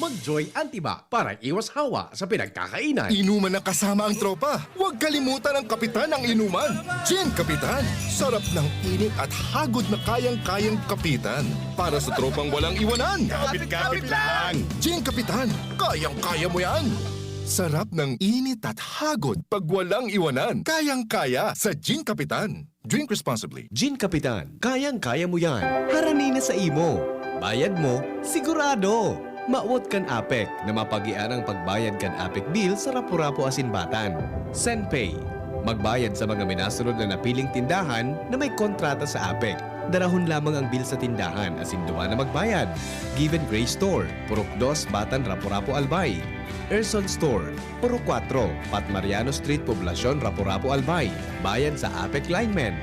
Mag-Joy Antibac para iwas hawa sa pinagkakainan. Inuman na kasama ang tropa. Huwag kalimutan ang kapitan ng inuman. Gin Kapitan. Sarap ng init at hagod na kayang-kayang kapitan. Para sa tropang walang iwanan. Kapit-kapit lang. Gin Kapitan. Kayang-kaya mo yan. Sarap ng init at hagod pag walang iwanan. Kayang-kaya sa Gin Kapitan. Drink responsibly. Gin Kapitan, kayang-kaya mo yan. Harani na sa imo. Bayad mo, sigurado! Mawot kan APEC na mapagian ang pagbayad kan APEC bill sa Rapu-Rapu asin Batan. SenPay. Magbayad sa mga minasunod na napiling tindahan na may kontrata sa APEC. Darahon lamang ang bill sa tindahan asin duman na magbayad. Given Grace Store, Purok dos, Batan, Rapu-Rapu, Albay. Erson Store, Purok kwatro, Pat Mariano Street, Poblacion, Rapu-Rapu, Albay. Bayad sa APEC linemen.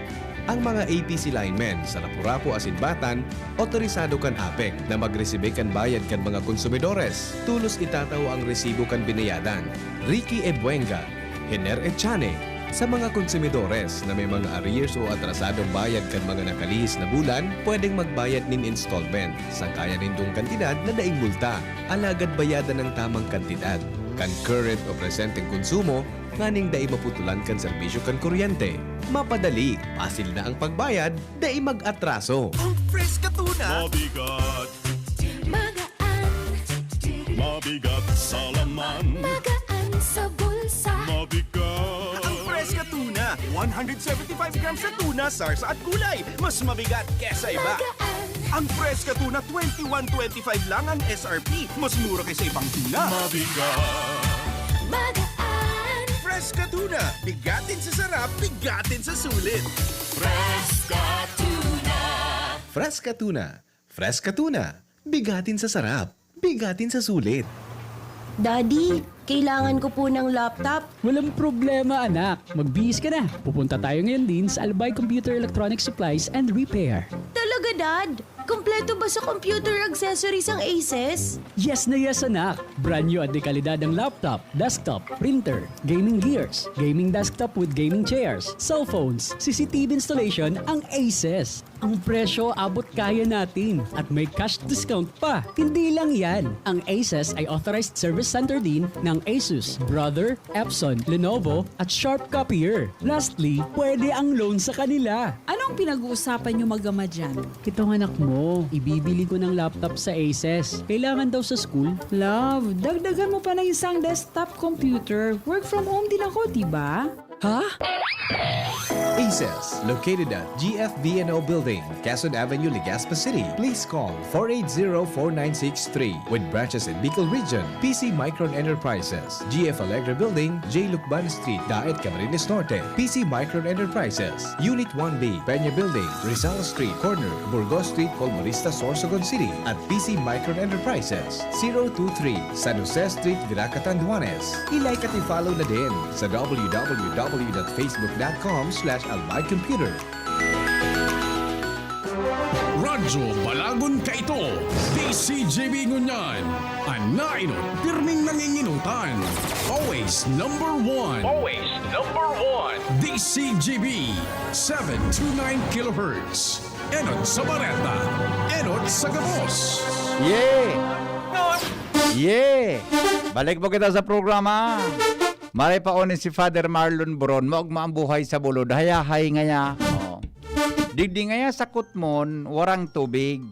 Ang mga A P C linemen sa Rapu-Rapu asin Batan, otorisado kan APEC na magresibe kan bayad kan mga konsumidores. Tolos itatao ang resibo kan binayadan. Ricky Ebuenga, Hener Echane, sa mga konsumidores na may mga arrears o atrasadong bayad kan mga nakalihis na bulan, pwedeng magbayad nin installment. Sangkayan nindong kantidad na daing multa, alagad bayadan ang tamang kantidad kan current o presenteng konsumo nganing dai maputulan kan serbisyo kan kuryente. Mapadali, pasil na ang pagbayad, dai mag-atraso. Ang fresh ka tuna. Mabigat. Magaan. Mabigat sa laman. Magaan sa bulsa. Mabigat. Ang fresh ka tuna. One hundred seventy-five grams na tuna, sarsa at gulay. Mas mabigat kesa iba. Magaan. Ang fresh ka tuna, twenty-one twenty-five lang ang S R P. Mas mura kaysa ibang tuna. Mabigat. Magaan. Fresh ka tuna. Bigatin sa sarap, bigatin sa sulit. Fresh ka tuna. Fresh ka tuna. Fresh ka tuna. Bigatin sa sarap. Bigatin sa sulit. Daddy, kailangan ko po ng laptop. Walang problema, anak. Magbihis ka na. Pupunta tayo ngayon din sa Albay Computer Electronic Supplies and Repair. Talaga, Dad? Kompleto ba sa computer accessories ang Aces? Yes na yes, anak. Brand new at de kalidad ang laptop, desktop, printer, gaming gears, gaming desktop with gaming chairs, cellphones, C C T V installation ang Aces. Ang presyo abot kaya natin at may cash discount pa. Hindi lang yan, ang Aces ay authorized service center din ng Asus, Brother, Epson, Lenovo, at Sharp Copier. Lastly, pwede ang loan sa kanila. Anong pinag-uusapan niyo mag-ama dyan? Itong anak mo, ibibili ko ng laptop sa Aces. Kailangan daw sa school. Love, dagdagan mo pa ng isang desktop computer. Work from home din ako, di ba? Ha? Aces, located at G F V N O Building, Quezon Avenue, Legazpi City. Please call four eight zero, four nine six three. With branches in Bicol Region, P C Micron Enterprises, G F Allegra Building, J Lucban Street, Daet, Camarines Norte, P C Micron Enterprises, Unit one B, Peña Building, Rizal Street, corner, Burgos Street, Colmonista, Sorsogon City, at P C Micron Enterprises, zero two three, San Jose Street, Virac, Catanduanes. I-like at i-follow na din sa w w w dot facebook dot com slash albay computer. Radyo Balagon kaito, D C G B ngunyan. An nainot, pirming nanginginutan. Always number one. Always number one. D C G B, seven two nine kilohertz. Enot sa bareta, enot sa gabos. Yeah! Yeah! Balik po kita sa programa. Maray pa ni si Father Marlon Buron, maogma ang buhay sa bulod, hayahay ngaya. Digdi ngaya sa Kutmon, warang tubig.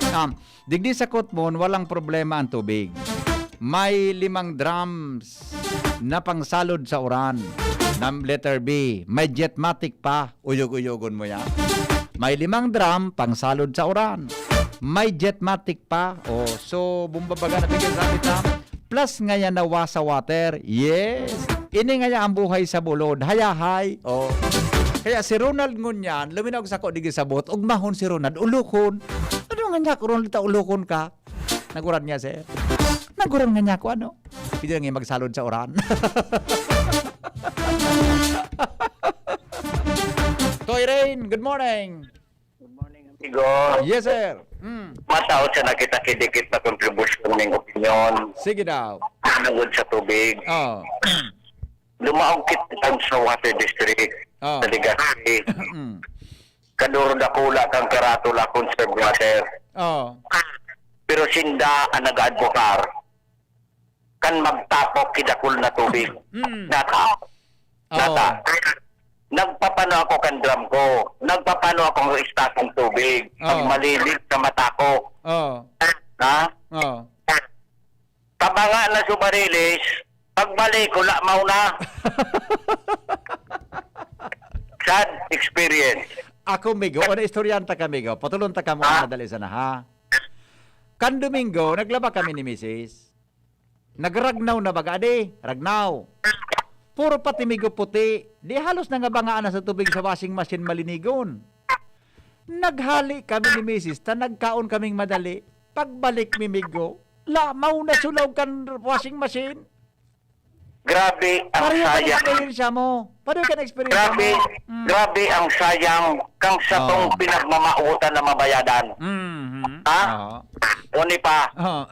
Ah, digdi sa Kutmon, walang problema ang tubig. May limang drums na pangsalod sa uran. Nam-, letter B, may Jetmatic pa. Uyog-uyogon mo yan. May limang drum, pangsalod sa uran. May Jetmatic pa. Oh, so, bumbabaga na bigyan sa kita. Plus ngaya nawa sa water. Yes. Ini ngaya ang buhay sa bulod. Hayahay. Oh. Kaya si Ronald ngunyan, luminaw sako digdi sa boat. Ugmahon si Ronald, ulokon. Ano nga niya, Ronald, ta ulokon ka? Naguran niya, sir. Naguran nga niya ako, ano? Pwede lang yung magsalod sa uran. Toy Rain, good morning. Good morning, amigo. Yes, sir. Mm. Matao sa nakita-kidikit na kontribusyon ng opinyon Sige daw. tungod sa tubig. Oh. Dumaog kita sa water district Oh. sa Legazpi. Mm. Kaduro dakula kang karatula conserved water. Oh. Pero sinda ang nag-advokar kan magtapok kidakul na tubig. Mm. Nata. Oh. Nata. Nagpapano ako kan drum ko. Nagpapano ako ng istakong tubig. Pag Oh. malilig sa mata ko. Oh. Ha? Oh. Tabanga na su barilis, pagbalik ko, lamaw na. Sad experience. Ako, migo, o na istoryanta ka, migo. Patulon ta ka mo Ah. na dali sana, ha? Kan Domingo, naglaba kami ni misis. Nagragnaw na baga, adi? Ragnaw. Puro pati migo puti. Di halos nangabangaan na sa tubig sa washing machine malinigon. Naghali kami ni misis, ta nagkaon kaming madali. Pagbalik mi migo, lamaw na sulaw kan washing machine. Grabe ang Pareho ka ng sayang. experience mo. Pareho ka ng experience Grabe, mo. Mm. grabe ang sayang kang satong Oh. pinagmamautan na mabayadan. Mhm. Ha? Oo. Uni pa, Oo.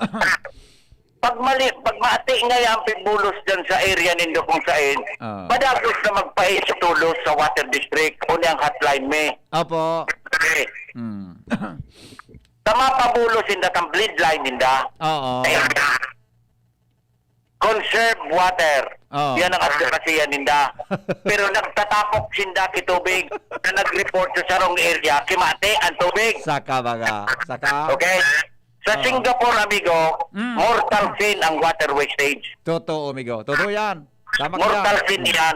pag mali, pag maati nga yan, pigbulos dyan sa area nindo kung sain, Ah. madagos na magpais tulos sa water district, uni ang hotline mi. Opo. Okay. Mm. Tama pa bulos in datang bleed line ninda. Oo. Conserve water. Oo. Yan ang advokasya ninda. Pero nagtatapok sinda ki tubig na nag-report sa sarong area, kimate ang tubig. Saka baga. Saka. Okay? Sa Oo. Singapore, amigo, Mm. mortal sin ang water wastage. Totoo, amigo. Totoo yan. Tama ka Mortal dyan. sin yan.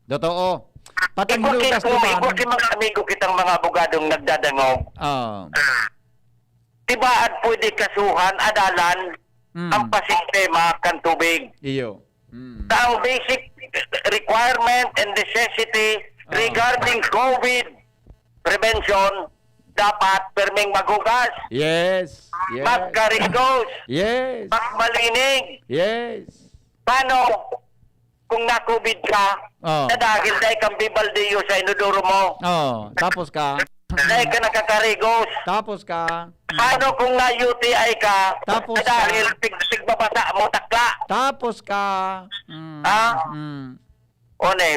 Totoo. Patang Ikuti hinugas po, naman. ikuti mga amigo kitang mga abogadong nagdadangog. Oo. Tibaad pwede kasuhan, adalan, Mm. ang pasistema kan tubig. Iyo. Mm. Sa ang basic requirement and necessity Ah. regarding COVID prevention, dapat perming maghugas, Yes. Yes. magkarigos, Yes. magmalinig. Yes. Paano kung na-COVID ka, Oh. na dahil dahil kang bibaldiyo sa inodoro mo, Oh, tapos ka. dahil ka nakakarigos? Tapos ka. Paano kung na-U T I ka, Tapos na dahil ka. pig, pigbabasa mo, takla? Tapos ka. Mm. Ha? Mm. O ne,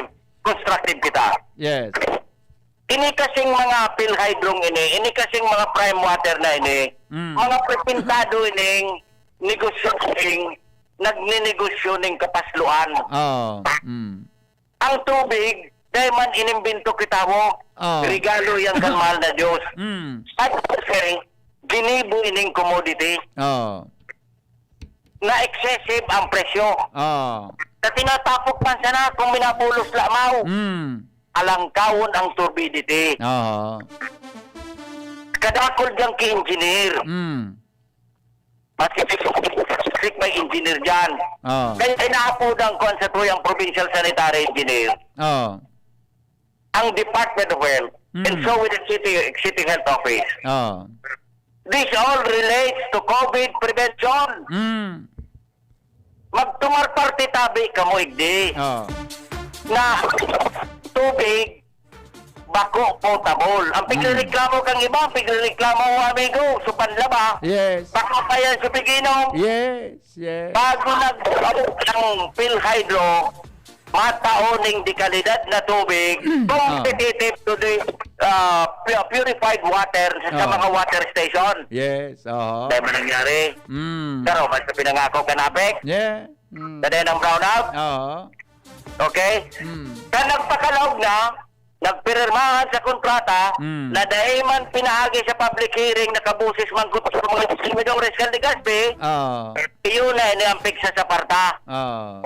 constructive kita. Yes. Ini kasing mga PhilHydro ini, ini kasing mga prime water na ini, Mm. mga presentado ining negosyo ning, nagninegosyo ning kapasloan. Oh. Mm. Ang tubig, dahil man inimbento kita mo, Oh. regalo yan kan mahal na Diyos. Mm. At kasi, ginibo ining commodity Oh. na excessive ang presyo. Oh. Na tinatapok man sana kung minabulos lamaw. Mm. Alangkawon ang turbidity. Oh. Kadakol diyang ki-engineer. Mm. Mas may engineer dyan. Oh. Kaya inaapodan ko ang satuyang provincial sanitary engineer, Oh. ang Department of Health, Mm. and so with the city, city health office. Oh. This all relates to COVID prevention. Mm. Magtumar parte tabi kamo igdi Oh. na tubig bako potable. Ang pigrereklamo kang iba, ang pigrereklamo mo, amigo, supan laba. Yes. Bako pa yan sa piginom. Yes. Yes. Bago nag-abot ang PhilHydro, mataon ning dekalidad na tubig, Ah. competitive to the uh, pu- purified water sa Ah. mga water station. Yes. Oho. Dahil man nangyari, Mm. pero mas na pinangako ka na, Pek. Yeah. Mm. Sa dahil ng brownout, Oo. okay? Mm. Sa nagpakalaog na, nagpirmahan sa kontrata Mm. na dai man pinaagi sa public hearing, nakaboses man kuto sa mga konsumidores kan Legazpi, Oo. iyo na ini ang piksa sa parta. Oo.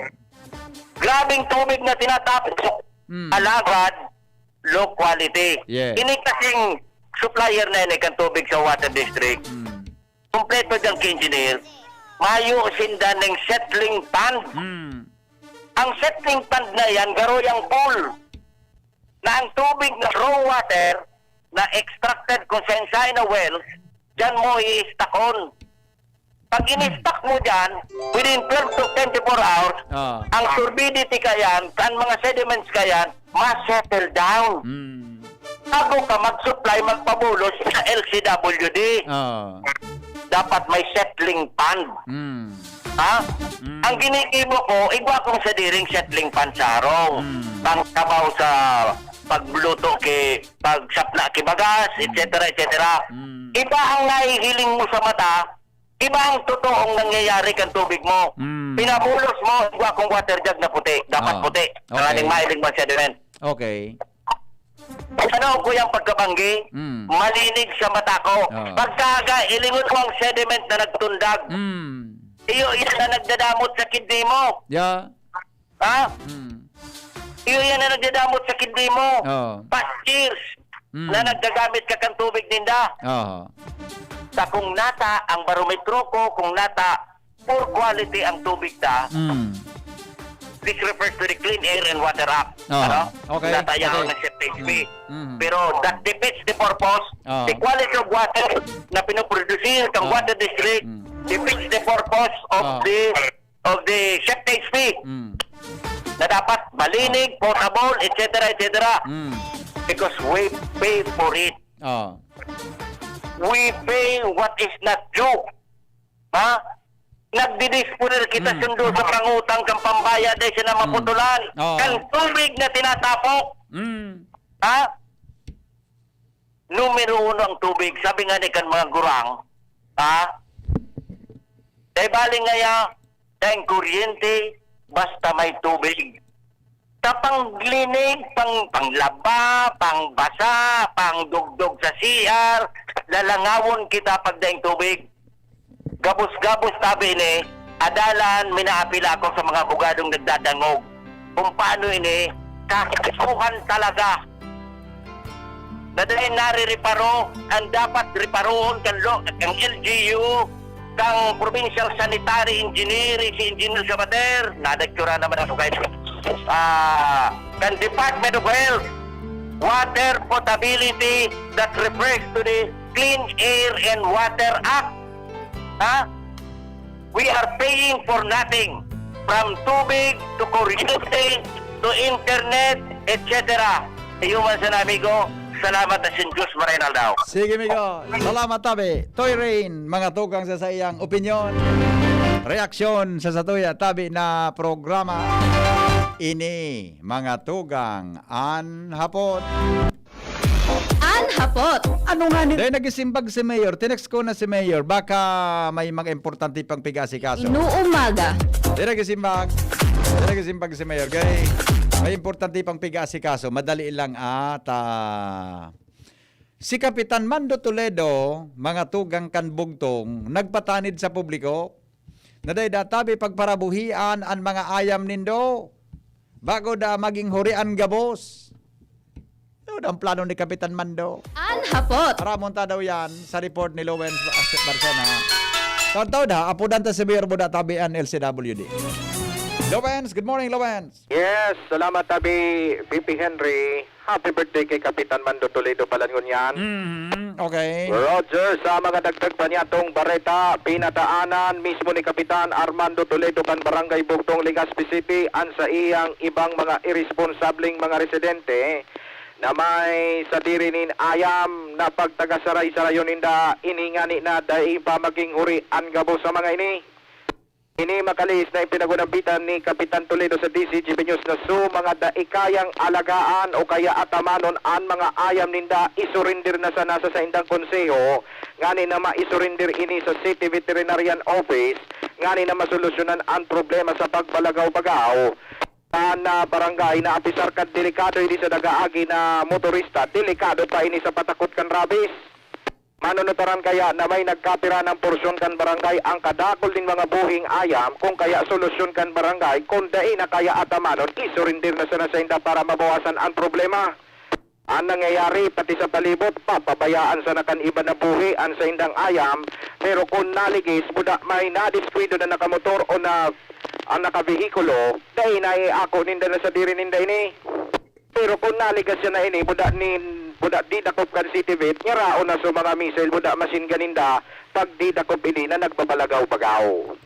Grabing tubig na tinatapok, Mm. alagad, low quality. Yes. Ini kasing supplier na ini kan tubig sa water district. Mm. Kompleto dyan ki engineer. Mayo sinda ning settling pond. Mm. Ang settling pond na yan, garo yang pool. Na ang tubig na raw water na extracted kung saan-saan na wells, dyan mo i-stackon. Pag in-stack mo dyan, within twelve to twenty-four hours, Ah. ang turbidity kayan, kan mga sediments kayan, ma-settle down. Mm. Bago ka mag-supply, magpabulos sa L C W D. Ah. Dapat may settling pond. Mm. Ha? Mm. Ang ginigibo ko, igwa kong sadiring settling pond sa harong. Mm. Pangkabaw sa pagluto ki, pagsapla ki bagas, Mm. et cetera, et cetera. Mm. Iba ang nahihiling mo sa mata, iba ang totoong nangyayari kan tubig mo. Mm. Pinabulos mo, igwa kong water jug na puti. Dapat Ah, puti. Okay. Maraming mahiling mo sediment. Okay. Ano ko yung pagkabanggi? Mm. Malinig sa mata ko. Ah. Pagkaga, ilingon mo ang sediment na nagtundag. Mm. Iyo, iyan na nagdadamot sa kidney mo. Yeah. Ha? Mm. Iyo yan na nagdadamot sa kidney mo. Oo. Past years Mm. na naggagamit ka kan tubig ninda. Oo. Sa kung nata ang barometro ko, kung nata poor quality ang tubig ta, Mm. this refers to the Clean Air and Water Act. Oo. Ano? Okay. Nata yan Okay. ang nag-set H P. Mm. Mm. Pero that defeats the purpose, Oo. the quality of water na pinoproduce ng Oo. water district Mm. defeats the purpose of Oo. the of the Chef H P Mm. na dapat malinig, potable, et cetera, et cetera. Mm. Because we pay for it. Oh. We pay what is not due. Ha? Nagdidisponer kita Mm. sundo sa pangutang kan pambayad dahil siya na Mm. maputulan. Oh. Kan tubig na tinatapok. Mm. Ha? Numero uno ang tubig, sabi nga ni kan mga gurang, ha? Dai bali ngaya, daing kuryente, basta may tubig. Sa panglinig, pang-, panglaba, pangbasa, pangdugdog sa C R, lalangawon kita pag daing tubig. Gabos-gabos tabi ini, adalan, minaapila ako sa mga abogadong nagdadangog kung paano ini kakasuhan talaga. Na dahil narireparo ang dapat reparohon kan lo-, kan L G U, kan Provincial Sanitary Engineer, si Engineer Sabater, nadagkura naman ako kay, ah, kan Department of Health, Water Potability, that refers to the Clean Air and Water Act. Ha? We are paying for nothing. From tubig to kuryente to internet, et cetera. Iyo man sana, amigo. Salamat na sin Diyos, maray na aldaw. Sige, amigo. Salamat, tabi. Toy Rain, mga tugang sa saiyang opinyon. Reaksyon sa satuya, tabi na programa. Ini, mga tugang, an hapot. An hapot. Ano nga ni- Dahil nagisimbag si Mayor, tinext ko na si Mayor, baka may mga importante pang piga-asikaso. Inuumaga. Dahil nagisimbag, dahil nagisimbag si Mayor, kay may importante pang piga-asikaso, madali lang ata. Si Kapitan Mando Toledo, mga tugang kan bugtong, nagpatanid sa publiko, na dai da tabi pagparabuhian an mga ayam nindo, bago da maging hurian gabos. Yun ang plano ni Kapitan Mando. An hapot. Aramon ta daw yan sa report ni Lowens Bar-, Barsona. Taon-taon ha, apodan ta si Mayor Buda Tabi an L C W D. Lowens, good morning, Lowens. Yes, salamat, Tabi, V P Henry. Happy birthday kay Kapitan Mando Toledo pala ngunyan. Mhm, okay. Roger, sa mga dagdag pa niyatong bareta, pinataanan mismo ni Kapitan Armando Toledo kan Barangay Bugtong, Legazpi City, an saiyang ibang mga iresponsabling mga residente na may sadiri nin ayam na pagtagasaray-sarayon ninda, ini ngani na dai pa maging huri an gabos sa mga ini. Ini makalihis na ipinagunambitan ni Kapitan Toledo sa D Z G B News na su mga dai kayang alagaan o kaya atamanon an mga ayam ninda, isurender na sana sa saindang konseho, ngani na maisurender ini sa City Veterinarian Office, ngani na masolusyonan an problema sa pagbalagaw-bagaw. Tan, ah, barangay na apisar kan delikado ini sa nag-aagi na motorista, delikado pa ini sa patakot kan rabies. Manunutaran kaya na may nagkapira ng porsyon kan barangay ang kadakul nin mga buhing ayam, kung kaya solusyon kan barangay, kung dai na kaya atamanon, isurinder na sana sainda para mabawasan ang problema. Ang nangyayari pati sa palibot, papabayaan sana kan iba na buhi ang saindang ayam, pero kun naligis, buda may nadiskuido na nakamotor o na, ang nakabehikulo, dai na iako ninda na sadiri ninda ini. Pero kun naligas siya na ini, buda nin, buda di dakop kan City Vet, ngaraon na sa mga missile, buda masin ganinda, pag di dakop ini na nagbabalagaw-bagaw.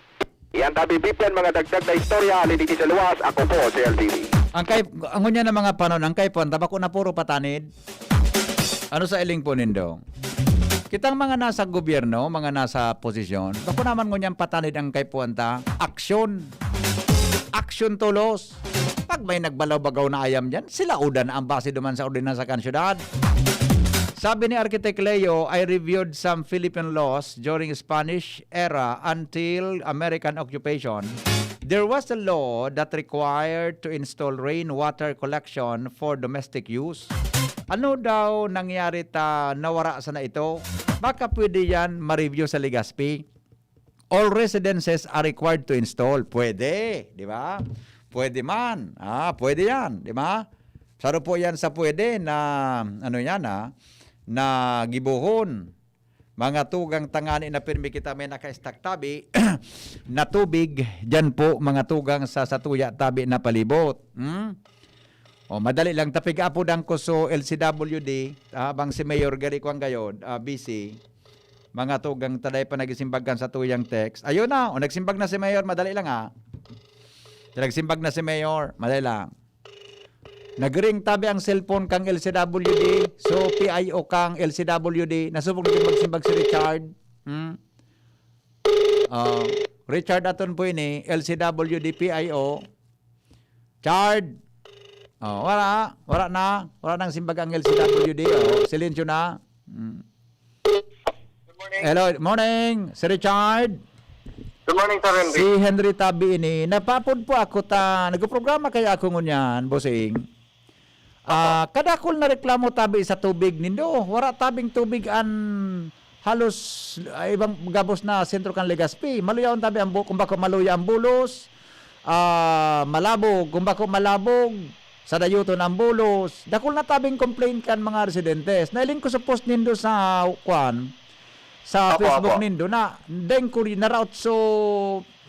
Yan tabi, Bipian, mga dagdag na istorya, halin digdi sa luwas, ako po si L B B. Ang kay, ang unya na mga panon, ang kay Puan, tabako na puro patanid. Ano sa iling po nindo? Kitang mga nasa gobyerno, mga nasa posisyon, bako naman ngunyan patanid ang kay Puan ta, aksyon. Aksyon tulos. Pag may nagbalaw-bagaw na ayam dyan, sila udan ang base duman sa ordinansa kan syudad. Sabi ni Architect Leo, "I reviewed some Philippine laws during Spanish era until American occupation. There was a law that required to install rainwater collection for domestic use." Ano daw nangyari ta nawara sana ito? Baka pwede yan ma-review sa Legazpi. All residences are required to install. Pwede, di ba? Pwede man. Ah, pwede yan, di ba? Saro po yan sa pwede na, ano yan, ah, na gibohon. Mga tugang tangani na pirmi kita may naka-stack tabi na tubig. Diyan po, mga tugang sa, sa tuya tabi na palibot. Hmm? O, madali lang. Tapiga-apodan ko so L C W D, habang si Mayor gari ko ang gayod, ah, busy. Mga tugang taday pa nagsimbag kan sa tuyang text. Ayun na, o, nagsimbag na si Mayor, madali lang, ah. Nagsimbag na si Mayor, madali lang. Nagring tabi ang cellphone kang L C W D, so P I O kang L C W D, nasubog na magsimbag si Richard. Hmm? Ah, Richard aton po ini, L C W D P I O. Chard. Oh, wala. Wala na. Wala nang simbag ang L C W D. Oh, silensyo na. Mm. Good morning. Hello, morning, Sir Richard. Good morning, Sir Henry. Si Henry Tabi ini. Napapod po ako ta, nagprograma kaya ako ngunyan, bossing. Ah, kadakol na reklamo tabi sa tubig nindo. Wara tabing tubig an halos, ah, ibang gabos na sentro kan Legazpi. Maluyaon tabi ang bu-, kung bako maluya ang bulos, ah, malabog, kung bako malabog, sa dayuton ang bulos. Dakol na tabing complaint kan mga residentes. Nailing ko sa post nindo sa, kwan, sa Opo, Facebook opo. nindo na deng kuri-, naraot so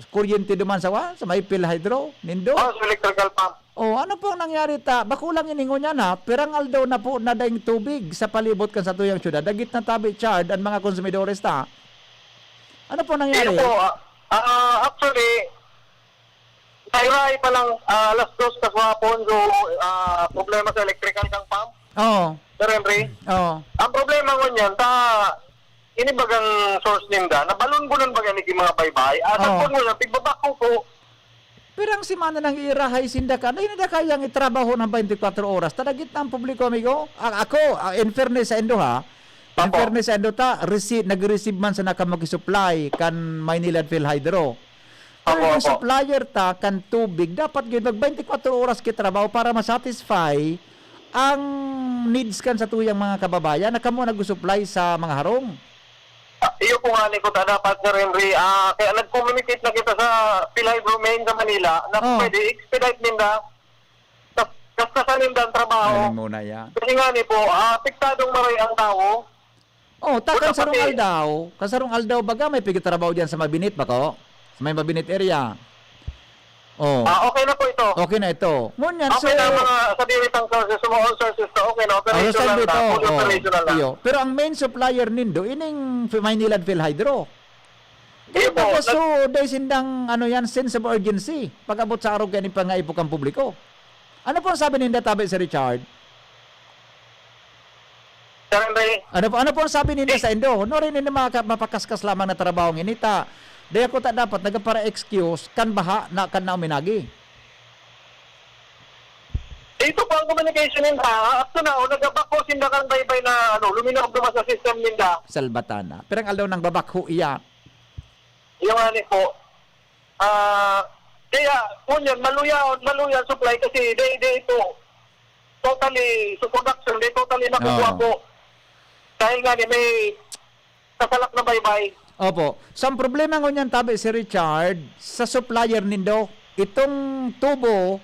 kuryente duman sa, kwan, sa may PhilHydro nindo. Oh, sa electrical pump. Oh, ano pong nangyari ta? Bako lang ini ngunyan, ha? Pirang aldaw na po na daing tubig sa palibot kan satuyang syudad. Dagit na tabi, Chard, ang mga konsumidores ta. Ano pong nangyari? Iyo po, ah, ah, actually, nairahay pa lang, ah, alas dos na hapon, so, ah, problema sa electrical kang pump, Oo. Sir Henry. Oo. Ang problema ngunyan, ta, ini bagang source ninda, nabalon-bonon baga ni mga baybay. Ah, Oo. Sa ngunyan, pigbabako po, Pirang semana nang iirahay sinda ka. Ano, hindi na kayang itrabaho ng twenty-four oras. Tadagit na ang publiko, amigo. A-, ako, ah, in fairness sa indo, ha? In Apo. fairness sa indo, ta, resi-, nag-receive man sana ka mag-supply kan Maynila Phil Hydro. Pero Apo, yung apo. supplier ta kan tubig, dapat gyud mag twenty-four oras kitrabaho para ma-satisfy ang needs kan satuyang mga kababayan na kamo nag-supply sa mga harong. Ah, iyo po nga ni kuta dapat, Sir Henry. Ah, kaya nag-communicate na kita sa Pilay Romaine sa Manila na Oh. pwede expedite ninda. Kas-, kaskasan ninda ang trabaho. Galing muna yan. Kasi nga ni po, ah, apektadong maray ang tao. Oh, ta Wala kan sarong pati aldaw, kan sarong aldaw baga may pigtrabaho diyan sa Mabinit, bako? Sa may Mabinit area. Oh. Ah, okay na po ito. Okay na ito. Ngunyan, Okay so, na ang mga sadiritang sources, mga all sources na okay na, ah, operation sa lang na, ito, full oh, operational na. Iyo. Pero ang main supplier nindo, ining Maynilad Philhydro. Iyo Kaya po, baga, nag- so, dahil sindang, ano yan, sense of urgency, pag-abot sa araw kaya ni pangaipo kang publiko. Ano po ang sabi ninda, tabi si Richard? Sir Henry? Ano po, ano po ang sabi ninda Eh. sa indo? No, rin ini maka-, mapakaskas lamang na trabaho ngini ta. Daya ko ta dapat nagpara-excuse kan baha na kan nauminagi. Ito po ang communication ninda. Up to now, nagabako sinda kan baybay na, ano, luminaw duman sa system ninda. Salbatana. Pirang aldaw nang babakho iya. Yung ani po, ah, Kaya, ngunyan, maluya, maluya ang supply kasi di, di ito totally, so production, di totally nakukuha Oo. po. Dahil nga ni may kasalak na baybay. Opo. So, ang problema ngunyan, tabi si Richard, sa supplier nindo, itong tubo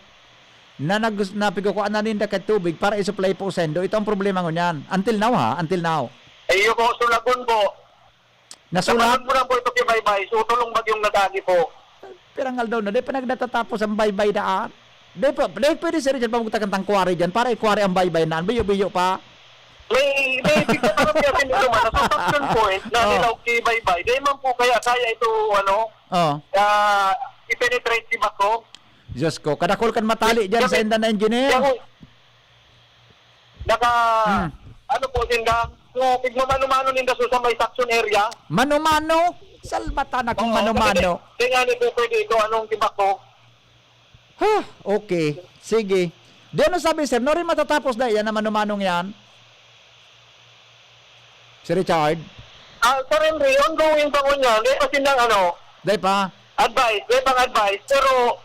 na nag-, na pigkukuhaan na ninda ka tubig para i-supply po sa indo, ito ang problema ngunyan. Until now, ha? Until now. Eh, yun po, sulagon po. Nasulat? Napalag mo lang po ito kay Baybay. So, tulong bagyong nadagi po. Pirang aldaw na, di pa nagnatatapos ang Baybay daan. Di pa, di pwede si Richard pamugtakan tang quarry dyan para i-quarry ang Baybay na. Biyo-biyo pa. May, may bigla pa kami kasi nito man. Nasa suction point na Oh. nilaw kay Baybay. Di man po kaya kaya ito, ano, Oh. ah, i-penetrate si Bako. Diyos ko, kadakol kan matali dyan sa Kami, indan na engineer. kami, naka, Hmm. ano po, sinda, so, pigmamano-mano ninda so sa may suction area. Mano-mano? Salbatan akong Oo, mano-mano. kasi, kaya nga ni po pwede ito, anong Bako. Ha? Okay. Sige. Di ano sabi, sir? Nori matatapos na yan na mano-manong yan? Si Richard? Ah, Sir Henry, ongoing pa ngunyan. Di pa silang, ano, Dai pa? advice, di pang advice. Pero,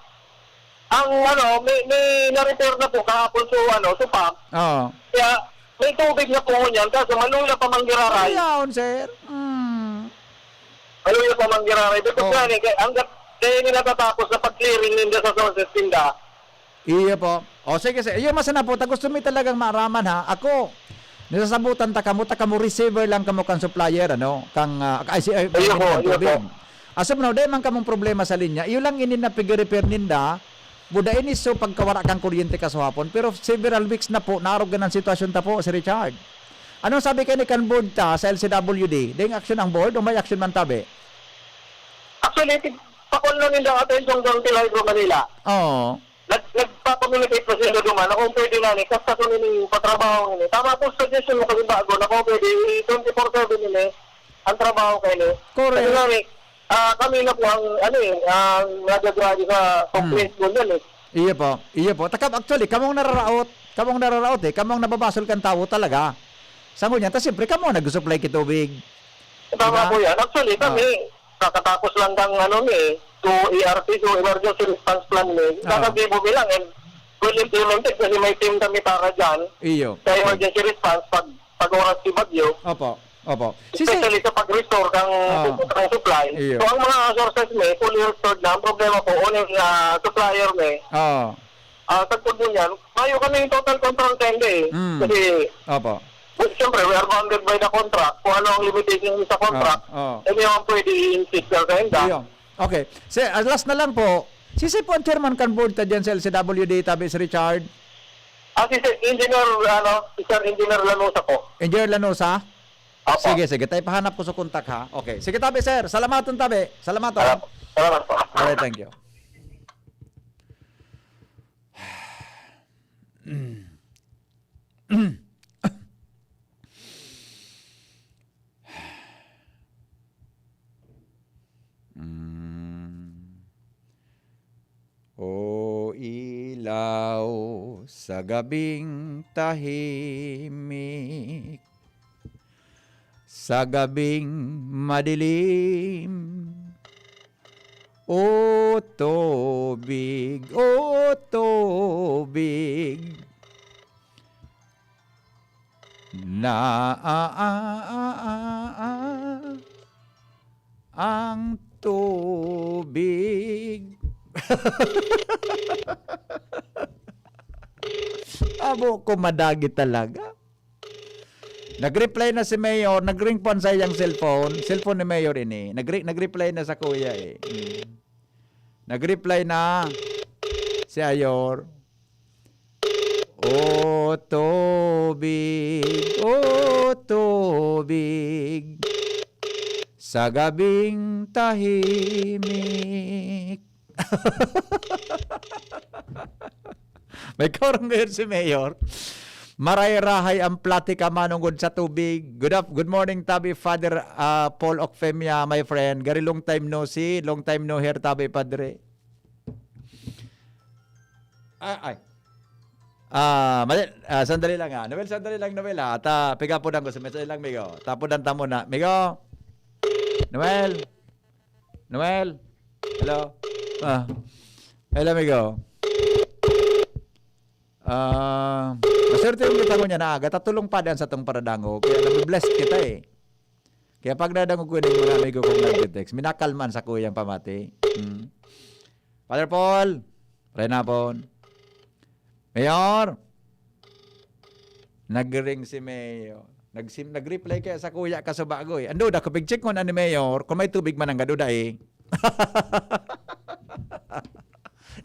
ang, ano, may, may na-repair na po kahapon so, ano, so pump. Oo. Kaya, may tubig na po ngunyan. Kaso, maluya pa manggiraray. Ayaw, sir. Hmm. Maluya pa manggiraray. Because Oo. nga, eh, kaya, hanggat, kaya hindi natatapos na pag-clearing ninda sa sources ninda. Iyo po. O, sige, sige. Iyo, masana po. Ta gusto mi talagang maaraman, ha. Ako, nasasabutan ta kamo, ta kamo receiver lang kamo kan supplier, ano, kang, ah, ay, si, ay, Iyo po, kang iyo tubig. po. Asam no, dai man kamong problema sa linya. Iyo lang ini na pig-repair ninda. Buda ini so pagkawara kan kuryente kasuhapon. Pero several weeks na po, naarog na ang sitwasyon ta po, si Richard. Anong sabi kayo ni kan board ta sa L C W D? Dai action ang board o may action man tabi? Actually, tig-, pakol na ninda ang atensyon ng Hydro Manila. Oo. Nag-, nagpa-communicate pa sila duman na kung pwede na ni, kasta ko nining patrabaho ini. Tama po, suggestion mo kasi bago na kung pwede, i-, twenty-four seven ini ang trabaho kayo ni. Correct. Kasi nga ni, ah, kami na po ang, ano eh, ang nagagrabe sa Hmm. complaint mo yan eh. Iyo po, iyo po. Takab, actually, kamong nararaot, kamong nararaot eh, kamong nababasol kan tawo talaga. Sa ngunyan, ta siyempre, kamo nag-supply ki tubig. Tama Diba? po yan. Actually, kami, Ah. kakatapos lang kang, ano, ni, to E R P, to Emergency Response Plan ni. Ah. Kakagibo mi lang and well implemented kasi may team kami para dyan. Iyo. Sa emergency response, pag, pag oras si Bagyo. Opo, opo. Si Sir Especially sa pag-restore kang, Ah. kang supply. Iyo. So, ang mga sources mi, fully restored na. Ang problema po, uning, ah, supplier mi. Ah. Ah, sagkod mo niyan, mayo kami yung total control sa hindi eh. Mm. Kasi, Opo. well, siyempre, we are bounded by the contract. Kung ano ang limitation sa contract, Ah, oh. hindi naman pwede i-insist sa hindi. Iyo. Okay. Sir, ah, last na lang po. Si, si po ang chairman kan board ta dyan sa L C W D, tabi si Richard? Ah, si Sir Engineer, ano, si Sir Engineer Lanosa po. Engineer Lanosa? Opo. Sige, sige. Tayo pahanap ko sa kontak, ha? Okay. Sige, tabi, sir. Salamaton, tabi. Salamaton. Salamat. Salamat po. Alright, thank you. Mm. O ilaw sa gabing tahimik, sa gabing madilim, O tubig, o tubig, na, a, a, a, a, a, ang tubig. Abo ko madagi talaga. Nag-reply na si Mayor, nag-ring po ang saiyang cellphone. Cellphone ni Mayor ini. Nag-re-, nag-reply na sa kuya eh. Mm. Nag-reply na si Ayor. O tubig, o tubig, sa gabing tahimik. May korong ngayon si Mayor. Maray-rahay ang platika manungod sa tubig. Good af-, good morning, Tabi, Father, ah, Paul Ocfemia, my friend. Gari, long time no see, long time no hear, Tabi, Padre. Ah, ay. Ah, mali, ah, sandali lang, ah. Noel, sandali lang, Noel, ah. At, ah, piga po ng gusto. Sandali lang, Migo. Tapo ng tamo na. Migo? Noel? Noel? Hello? Ah. Hello, amigo. Ah, maswerte yung kita ko niya na aga. Tatulong pa diyan sa tong paradango. Kaya nabibless kita eh. Kaya pag nadangog ko yung mga amigo kong nag-text, minakalman sa kuyang pamati. Hmm. Father Paul, Renapon. Mayor, nag-ring si Mayor. Nagsim-, nag-reply kaya sa kuya ka sa bago eh. Ando, da ko pag-check ko na ni Mayor, kung may tubig man ang gado dai.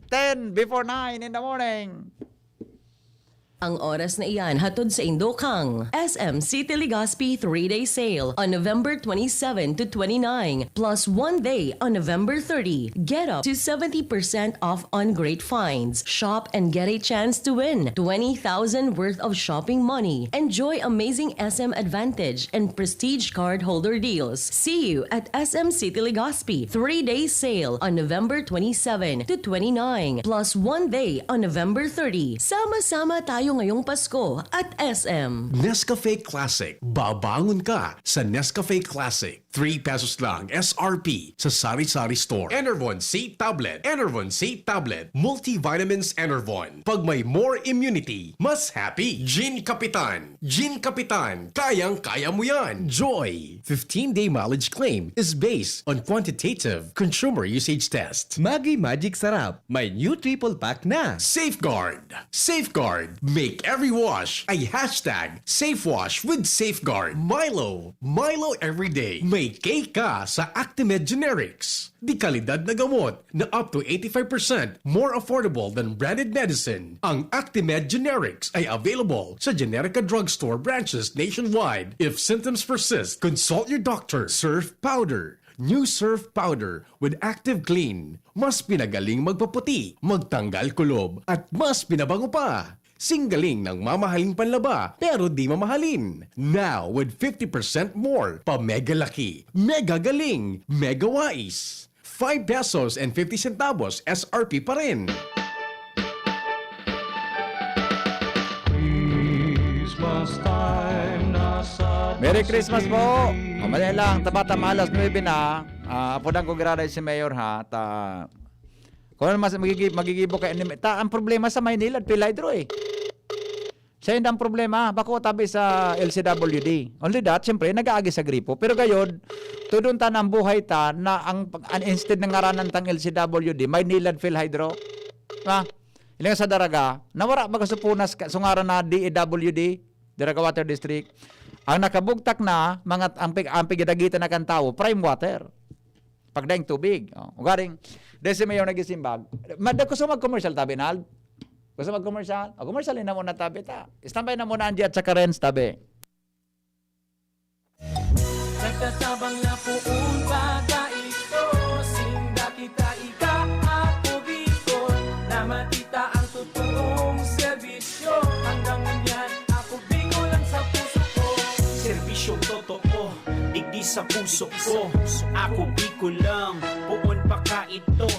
Ten before nine in the morning. Ang oras na iyan hatod sa indo kang S M City Legazpi three-day sale on November twenty-seven to twenty-nine, plus one day on November thirty. Get up to seventy percent off on great finds. Shop and get a chance to win twenty thousand worth of shopping money. Enjoy amazing S M Advantage and Prestige cardholder deals. See you at S M City Legazpi three-day sale on November twenty-seven to twenty-nine, plus one day on November thirty. Sama-sama tayo ngayong Pasko at S M. Nescafe Classic. Babangon ka sa Nescafe Classic. Three pesos lang S R P sa sari-sari store. Enervon C Tablet. Enervon C Tablet. Multivitamins Enervon. Pag may more immunity, mas happy. Gin Kapitan. Gin Kapitan. Kayang-kaya mo yan. Joy. Fifteen-day mileage claim is based on quantitative consumer usage test. Maggi Magic Sarap. May new triple pack na. Safeguard. Safeguard. Make every wash a hashtag safe wash with Safeguard. Milo. Milo every day. May K ka sa Actimed Generics. De kalidad na gamot na up to eighty-five percent more affordable than branded medicine. Ang Actimed Generics ay available sa Generica Drugstore branches nationwide. If symptoms persist, consult your doctor. Surf Powder. New Surf Powder with Active Clean. Mas pinagaling magpaputi, magtanggal kulob, at mas pinabango pa. Singgaling ng mamahaling panlaba, pero di mamahalin. Now, with fifty percent more pa mega laki, mega galing, mega wais. Five pesos and fifty centavos S R P pa rin. Christmas time na sa Merry Christmas po! City. O, mali lang, tabata maalas nuebe na. Ah, apodan ko graray si Mayor, ha? Ta, kung ano mas magigi-, magigibo ka, ta, ang problema sa Maynila, PhilHydro eh. Siya yun ang problema, bako tabi sa L C W D. Only that, siyempre, nag-aagi sa gripo. Pero gayod, tudon ta na ang buhay ta na ang, ang instead ng ngaranan tang L C W D, Maynila PhilHydro. Ah, ilang sa Daraga, nawara baga sa punas ka, sungaran na D A W D, Daraga Water District. Ang nakabugtak na, mga, ang pig-, ang pigdagitan na kan tawo, prime water. Pagdaing tubig. Oh, ugaring, dahil si Mayor nagisimbag, mada gusto mag-commercial tabi, Nald? Gusto mag-commercial? O, commercial na muna tabi ta. Standby na muna ang G at saka Renz tabi. Nagtatabang na poon pa ta ito, sinda kita ika, ako Bicol, na matita ang totoong serbisyo. Hanggang ngunyan, ako Bicol lang sa puso ko. Serbisyong totoo, digdi sa puso ko. Ako Bicol lang, poon pa ka ito.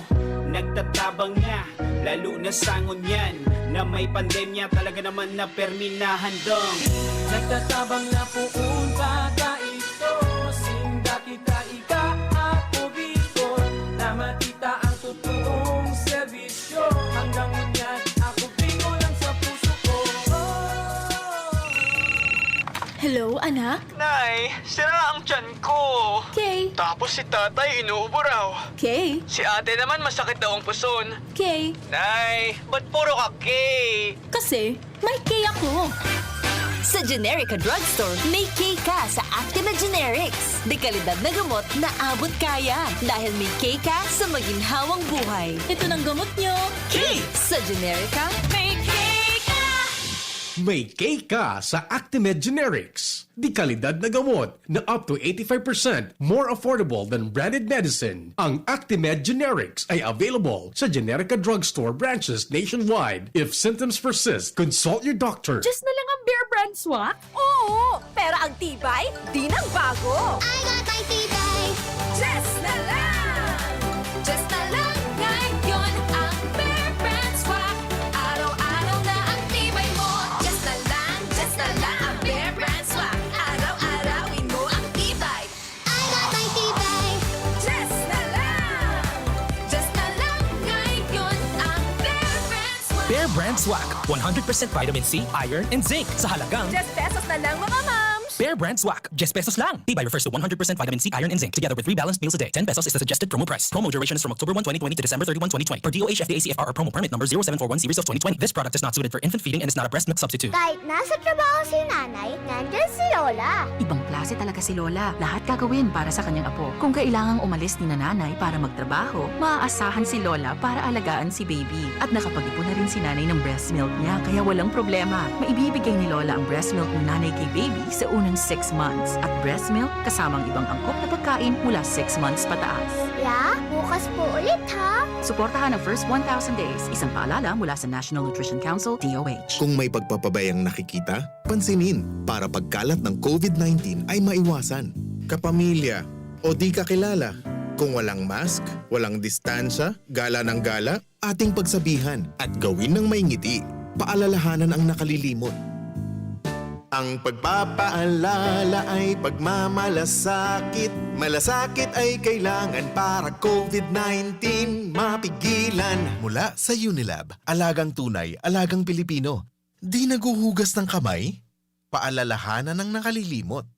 Nagtatabang na, lalo na sa ngunyan na may pandemya, talaga naman na permi na handang. Nagtatabang na poon pa ta ito, sinda kita ika, ako Bicol, na matita ang totoong serbisyo. Hanggang ngunyan, ako Bicol lang sa puso ko. Hello, anak? Nay, sira ang tiyan ko. Kay? Tapos si tatay inuubo raw. Kay? Si ate naman masakit daw ang puson. Kay? Nay, ba't puro ka K? Kasi may K ako. Sa Generica Drugstore, may K ka sa Actimed Generics. De kalidad na gamot na abot kaya. Dahil may K ka sa maginhawang buhay. Ito nang gamot nyo. K! Sa Generica, may K ka! May K ka sa Actimed Generics. De kalidad na gamot na up to eighty-five percent more affordable than branded medicine. Ang Actimed Generics ay available sa Generica Drugstore branches nationwide. If symptoms persist, consult your doctor. Just na lang ang Bear Brand Swak? Oo, pero ang tibay, di nang bago. I got my tibay. Just na lang! Just na lang ngayon ang Bear Brand Swak. Araw-araw na ang tibay mo. Just na lang, just na lang ang Bear Brand Swak. Araw-arawin mo ang tibay. I got my tibay. Just na lang. Just na lang ngayon Swak, one hundred percent vitamin C, iron, and zinc sa halagang ten pesos na lang, mga moms! Bear Brand Swak, ten pesos lang. Tibay refers to one hundred percent vitamin C, iron, and zinc, together with three balanced meals a day. Ten pesos is the suggested promo price. Promo duration is from October one, twenty twenty to December thirty-one, twenty twenty, per D O H F D A C F R or promo permit number zero seven four one series of twenty twenty. This product is not suited for infant feeding and is not a breast milk substitute. Kahit nasa trabaho si nanay, nandyan si Lola. Ibang klase talaga si Lola. Lahat gagawin para sa kanyang apo. Kung kailangang umalis ni nanay para magtrabaho, maaasahan si Lola para alagaan si baby. At nakapag-ipon na rin si nanay ng breast milk niya, kaya walang problema. Maibibigay ni Lola ang breast milk ni nanay kay baby sa unang six months. At breast milk kasama ang ibang angkop na pagkain mula six months pataas. Ya, bukas po ulit ha! Suportahan ang first one thousand days. Isang paalala mula sa National Nutrition Council, D O H. Kung may pagpapabayang nakikita, pansinin para pagkalat ng COVID nineteen ay maiwasan. Kapamilya o di kakilala, kung walang mask, walang distansya, gala ng gala, ating pagsabihan at gawin ng may ngiti. Paalalahanan ang nakalilimot. Ang pagpapaalala ay pagmamalasakit. Malasakit ay kailangan para COVID nineteen mapigilan. Mula sa Unilab, alagang tunay, alagang Pilipino. Di naghuhugas ng kamay? Paalalahanan ang nakalilimot.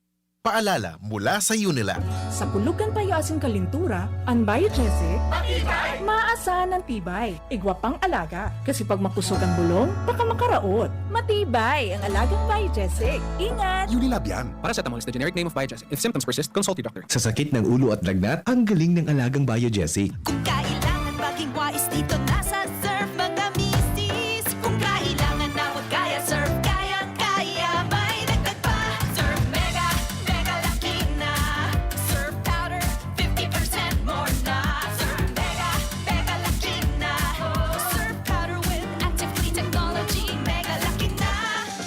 Paalala mula sa Unilab. Sa pulugan payo asin kalintura, an Biogesic, matibay! Maasan an tibay. Igwa pang alaga. Kasi pag makusog ang bulong, baka makaraot. Matibay ang alagang Biogesic. Ingat! Unilab yan. Paracetamol is the generic name of Biogesic. If symptoms persist, consult your doctor. Sa sakit ng ulo at lagnat, ang galing ng alagang Biogesic. Kung kailangan maging wais dito, nasa Surf mga misis. Kung kailangan na huwag kaya, Surf kayang-kaya. May dagdag pa, Surf Mega, Mega Laki na. Surf Powder, fifty percent more na. Surf Mega, Mega Laki na. Surf Powder with Active Clean Technology. Mega Laki na,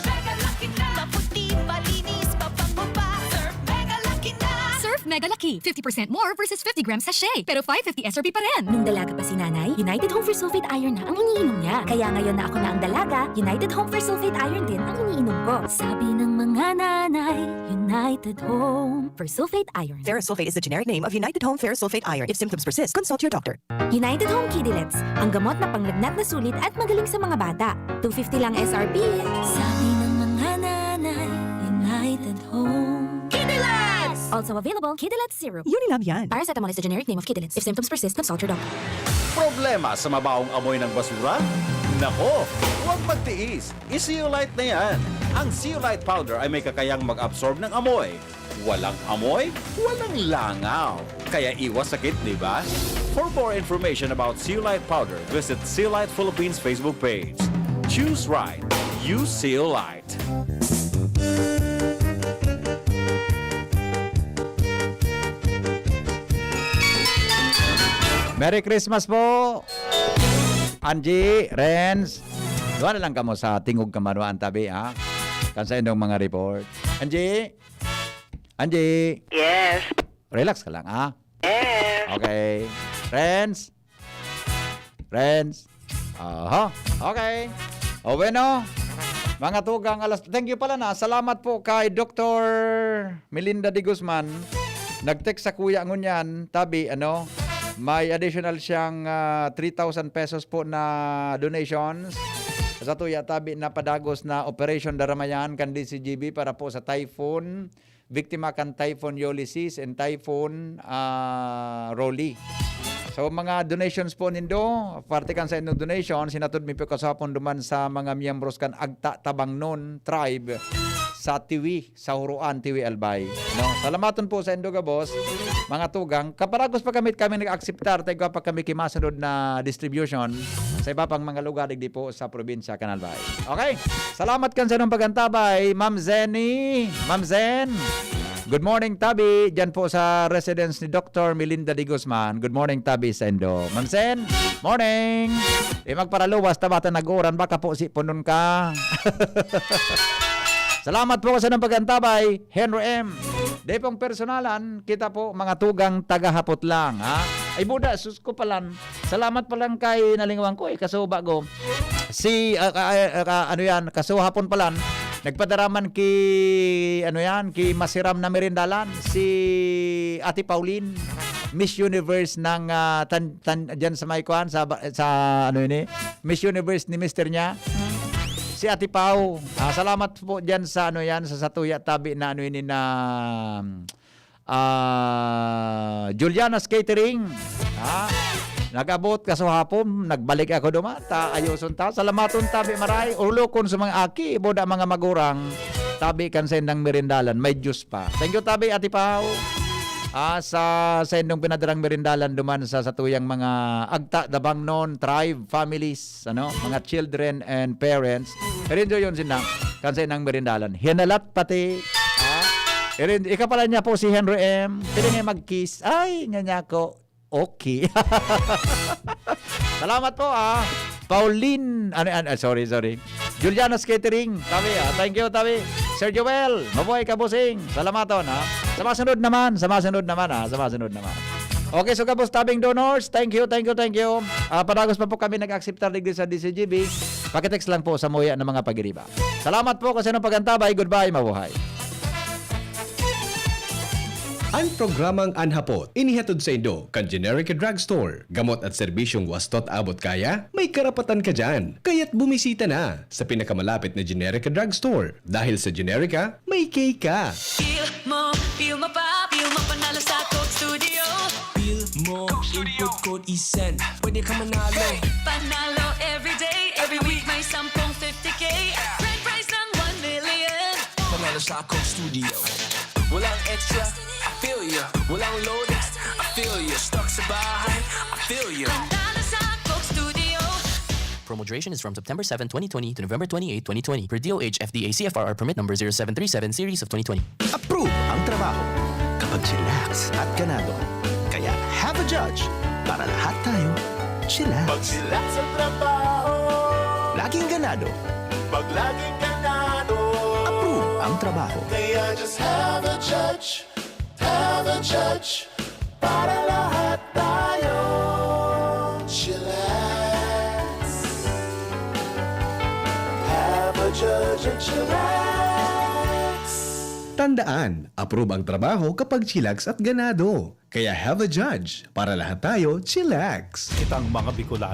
Mega Laki na. Maputi, malinis, mabango pa. Surf Mega Laki na. Surf Mega Laki, fifty percent more versus fifty grams sachet. Pero five fifty S R P pa rin. Nung dalaga pa si nanay, United Home Fersulfate Iron na ang iniinom niya. Kaya ngayon na ako na ang dalaga, United Home Fersulfate Iron din ang iniinom ko. Sabi ng mga nanay, United Home Fersulfate Iron. Ferrosulfate is the generic name of United Home Ferrosulfate Iron. If symptoms persist, consult your doctor. United Home Kidilets, ang gamot na panglagnat na sulit at magaling sa mga bata. Two fifty lang S R P. Sabi ng mga nanay, United Home Kidilets! Also available, Kidilets Syrup. Unilab yan. Paracetamol is the generic name of Kidilets. If symptoms persist, consult your doctor. Problema sa mabaong amoy ng basura? Nako, huwag magtiis. I-Zeolite na yan. Ang Zeolite Powder ay may kakayang mag-absorb ng amoy. Walang amoy, walang langaw. Kaya iwas sakit, di ba? For more information about Zeolite Powder, visit Zeolite Philippines Facebook page. Choose right. Use Zeolite. Merry Christmas po, Angie, Renz. Duwa na lang kamo sa tingog kamaruan tabi, ha? Kan sa indong mga report. Angie? Angie? Yes. Relax ka lang, ha? Yes. Okay. Renz? Renz? Aha. Okay. O bueno, mga tugang alas, thank you pala na. Salamat po kay Doktor Melinda de Guzman. Nag-text sa kuya ngunyan, tabi, ano, may additional siyang ah, three thousand pesos po na donations. Sa tuya, tabi, na padagos na Operation Daramayan kan D C G B para po sa typhoon. Biktima kan Typhoon Ulysses and Typhoon ah, Rolly. So, mga donations po nindo, parte kan sa indong donation, sinatod mi po kasapon duman sa mga miyembros kan Agta Tabangnon tribe sa Tiwi, sa Huroan, Tiwi, Albay. No? Salamaton po sa indo gabos, mga tugang. Kaparagos pa kami, kami nag-akseptar, tayo pa kami kimasunod na distribution sa iba pang mga lugar, digdi po sa probinsya kan Albay. Okay? Salamat kan sa inong pag-antabay, Ma'am Zenny. Ma'am Zen, good morning, tabi. Diyan po sa residence ni Doktor Melinda de Guzman. Good morning, tabi sa indo. Ma'am Zen, morning. Di magparaluwas, tabata nag-uran, baka po si punon ka. Salamat po sa inong pag-antabay, Henry M. Di pong personalan, kita po, mga tugang tagahapot lang, ha? Ay, buda, sus ko palan. Salamat palan kay nalingawan ko, eh, kaso bago. Si, ah, ah, ah, ah, ano yan, kaso hapon palan, nagpadaraman ki, ano yan, ki masiram na merindalan, si Ate Pauline, Miss Universe ng, ah, tan, tan, dyan sa may kwan, sa, ba- sa, ano yun eh, Miss Universe ni mister niya. Si Ate Pau. Ah, salamat po diyan sa ano yan, sa satuya tabi na ano ini na, ah, Juliana's Catering. Ha? Nag-abot ka sa hapon, nagbalik ako duman. Ta, ayuson ta. Salamaton tabi maray. Ulokon sa mga aki, boda mga magurang. Tabi kan sendang merindalan. May juice pa. Thank you, tabi, Ate Pau. Ah, sa sendong pinadarang merindalan duman sa satuyang mga agta, dabangnon, tribe, families, ano, mga children and parents. Pero enjoy yun sila. Kan sendang merindalan. Hinalat pati. Ah, pero ika pala niya po si Henry M. Pwede niya mag-kiss. Ay, nga niya ako. Okay. Salamat po, ah. Pauline, ano, ano, ah, sorry, sorry. Juliana's Catering, tabi, ah. Thank you, tabi. Sir Joel, mabuhay ka, bossing. Salamaton, ha. Sa masunod naman, sa masunod naman, ha. Sa masunod naman. Okay, so gabos tabing donors, thank you, thank you, thank you. Ah, padagos pa po kami nag-akseptar digdi sa D C G B. Pakitext lang po sa muya ng mga pagiriba. Salamat po kasi ng pagantabay. Goodbye, mabuhay. An programang An Hapot, inihatod saindo kan Generica Drugstore. Gamot at serbisyong wastot abot kaya? May karapatan ka diyan. Kaya't bumisita na sa pinakamalapit na Generica Drugstore. Dahil sa Generica, may K ka. Feel mo, feel mo pa, feel mo panalo sa Coke Studio. Feel mo, input code isend. Pwede ka manalo. Panalo everyday, every week may sampung fifty K. Grand prize ng one million. Panalo sa Coke Studio. Walang extra, I feel ya. Walang load, I feel ya. Stuck sa bahay, I feel ya. Panalo sa Coke Studio. Promo duration is from September seven, twenty twenty to November twenty-eight, twenty twenty, per D O H F D A C F R R permit number zero seven three seven series of twenty twenty. Approve ang trabaho kapag chillax at ganado. Kaya have a judge para lahat tayo chillax. Pag chillax sa trabaho. Laging ganado. Pag laging ganado. Approve ang trabaho. Kaya just have a judge. Have a judge. Para lahat tayo chillax. Have a judge and chillax. Tandaan, approve ang trabaho kapag chillax at ganado. Kaya have a judge. Para lahat tayo chillax. Kitang mga Bicolano,